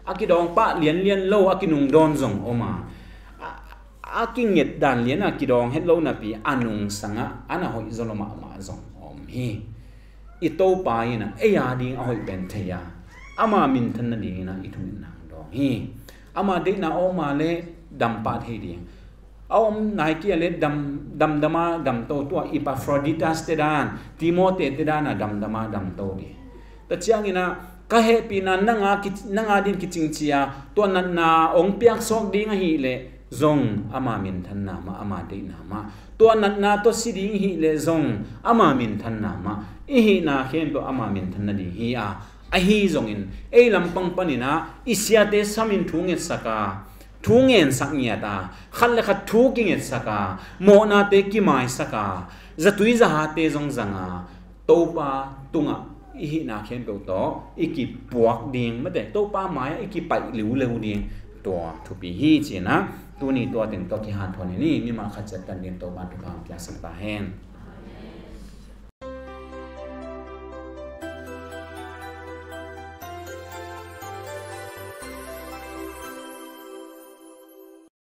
a kidawng pah lianlian lo a kinungdawn zong om a, a, a kinget dan lian a kidawng het lo napi a nungsangah a na hoih zaw lo mahmah zong om hi. I Topa in ah ei a ding a hoih pen thei a, ama minthan nadingin ah i thungetna dawng hi. Ama deihna a om a leh dam pah thei ding. A om nai kei a leh dam, damdam a damto, tua Epaphroditus te dan, Timote te dan a damdam a damto ding. Tua ciangin ah ka hehpihna nang a ki, nang a ding kicing ci a, tua natna hong piaksuak ding ahih leh zong ama minthanna mah, ama deihna mah. Tua natna tawh si ding ahih leh zong ama minthanna mah. I hihna khempeuh ama minthan nading hi a, ahi zongin ei lampang panin ah i siate samin thu ngetsak a, thu ngensak ngiat a, khat le khat thu kingetsak a, mawhnate kimaisak a, zatui zahate zong zang a, Topa tungah i hihna khempeuh tawh i kipuak ding, mate, Topa mai-ah i kipaih liuliu ding, tua thupi hi, ci-in ah tuni tua teng tawh kihanthawn ni. Mimal khat ciat tan ding Topa in thupha hong piaksak ta hen.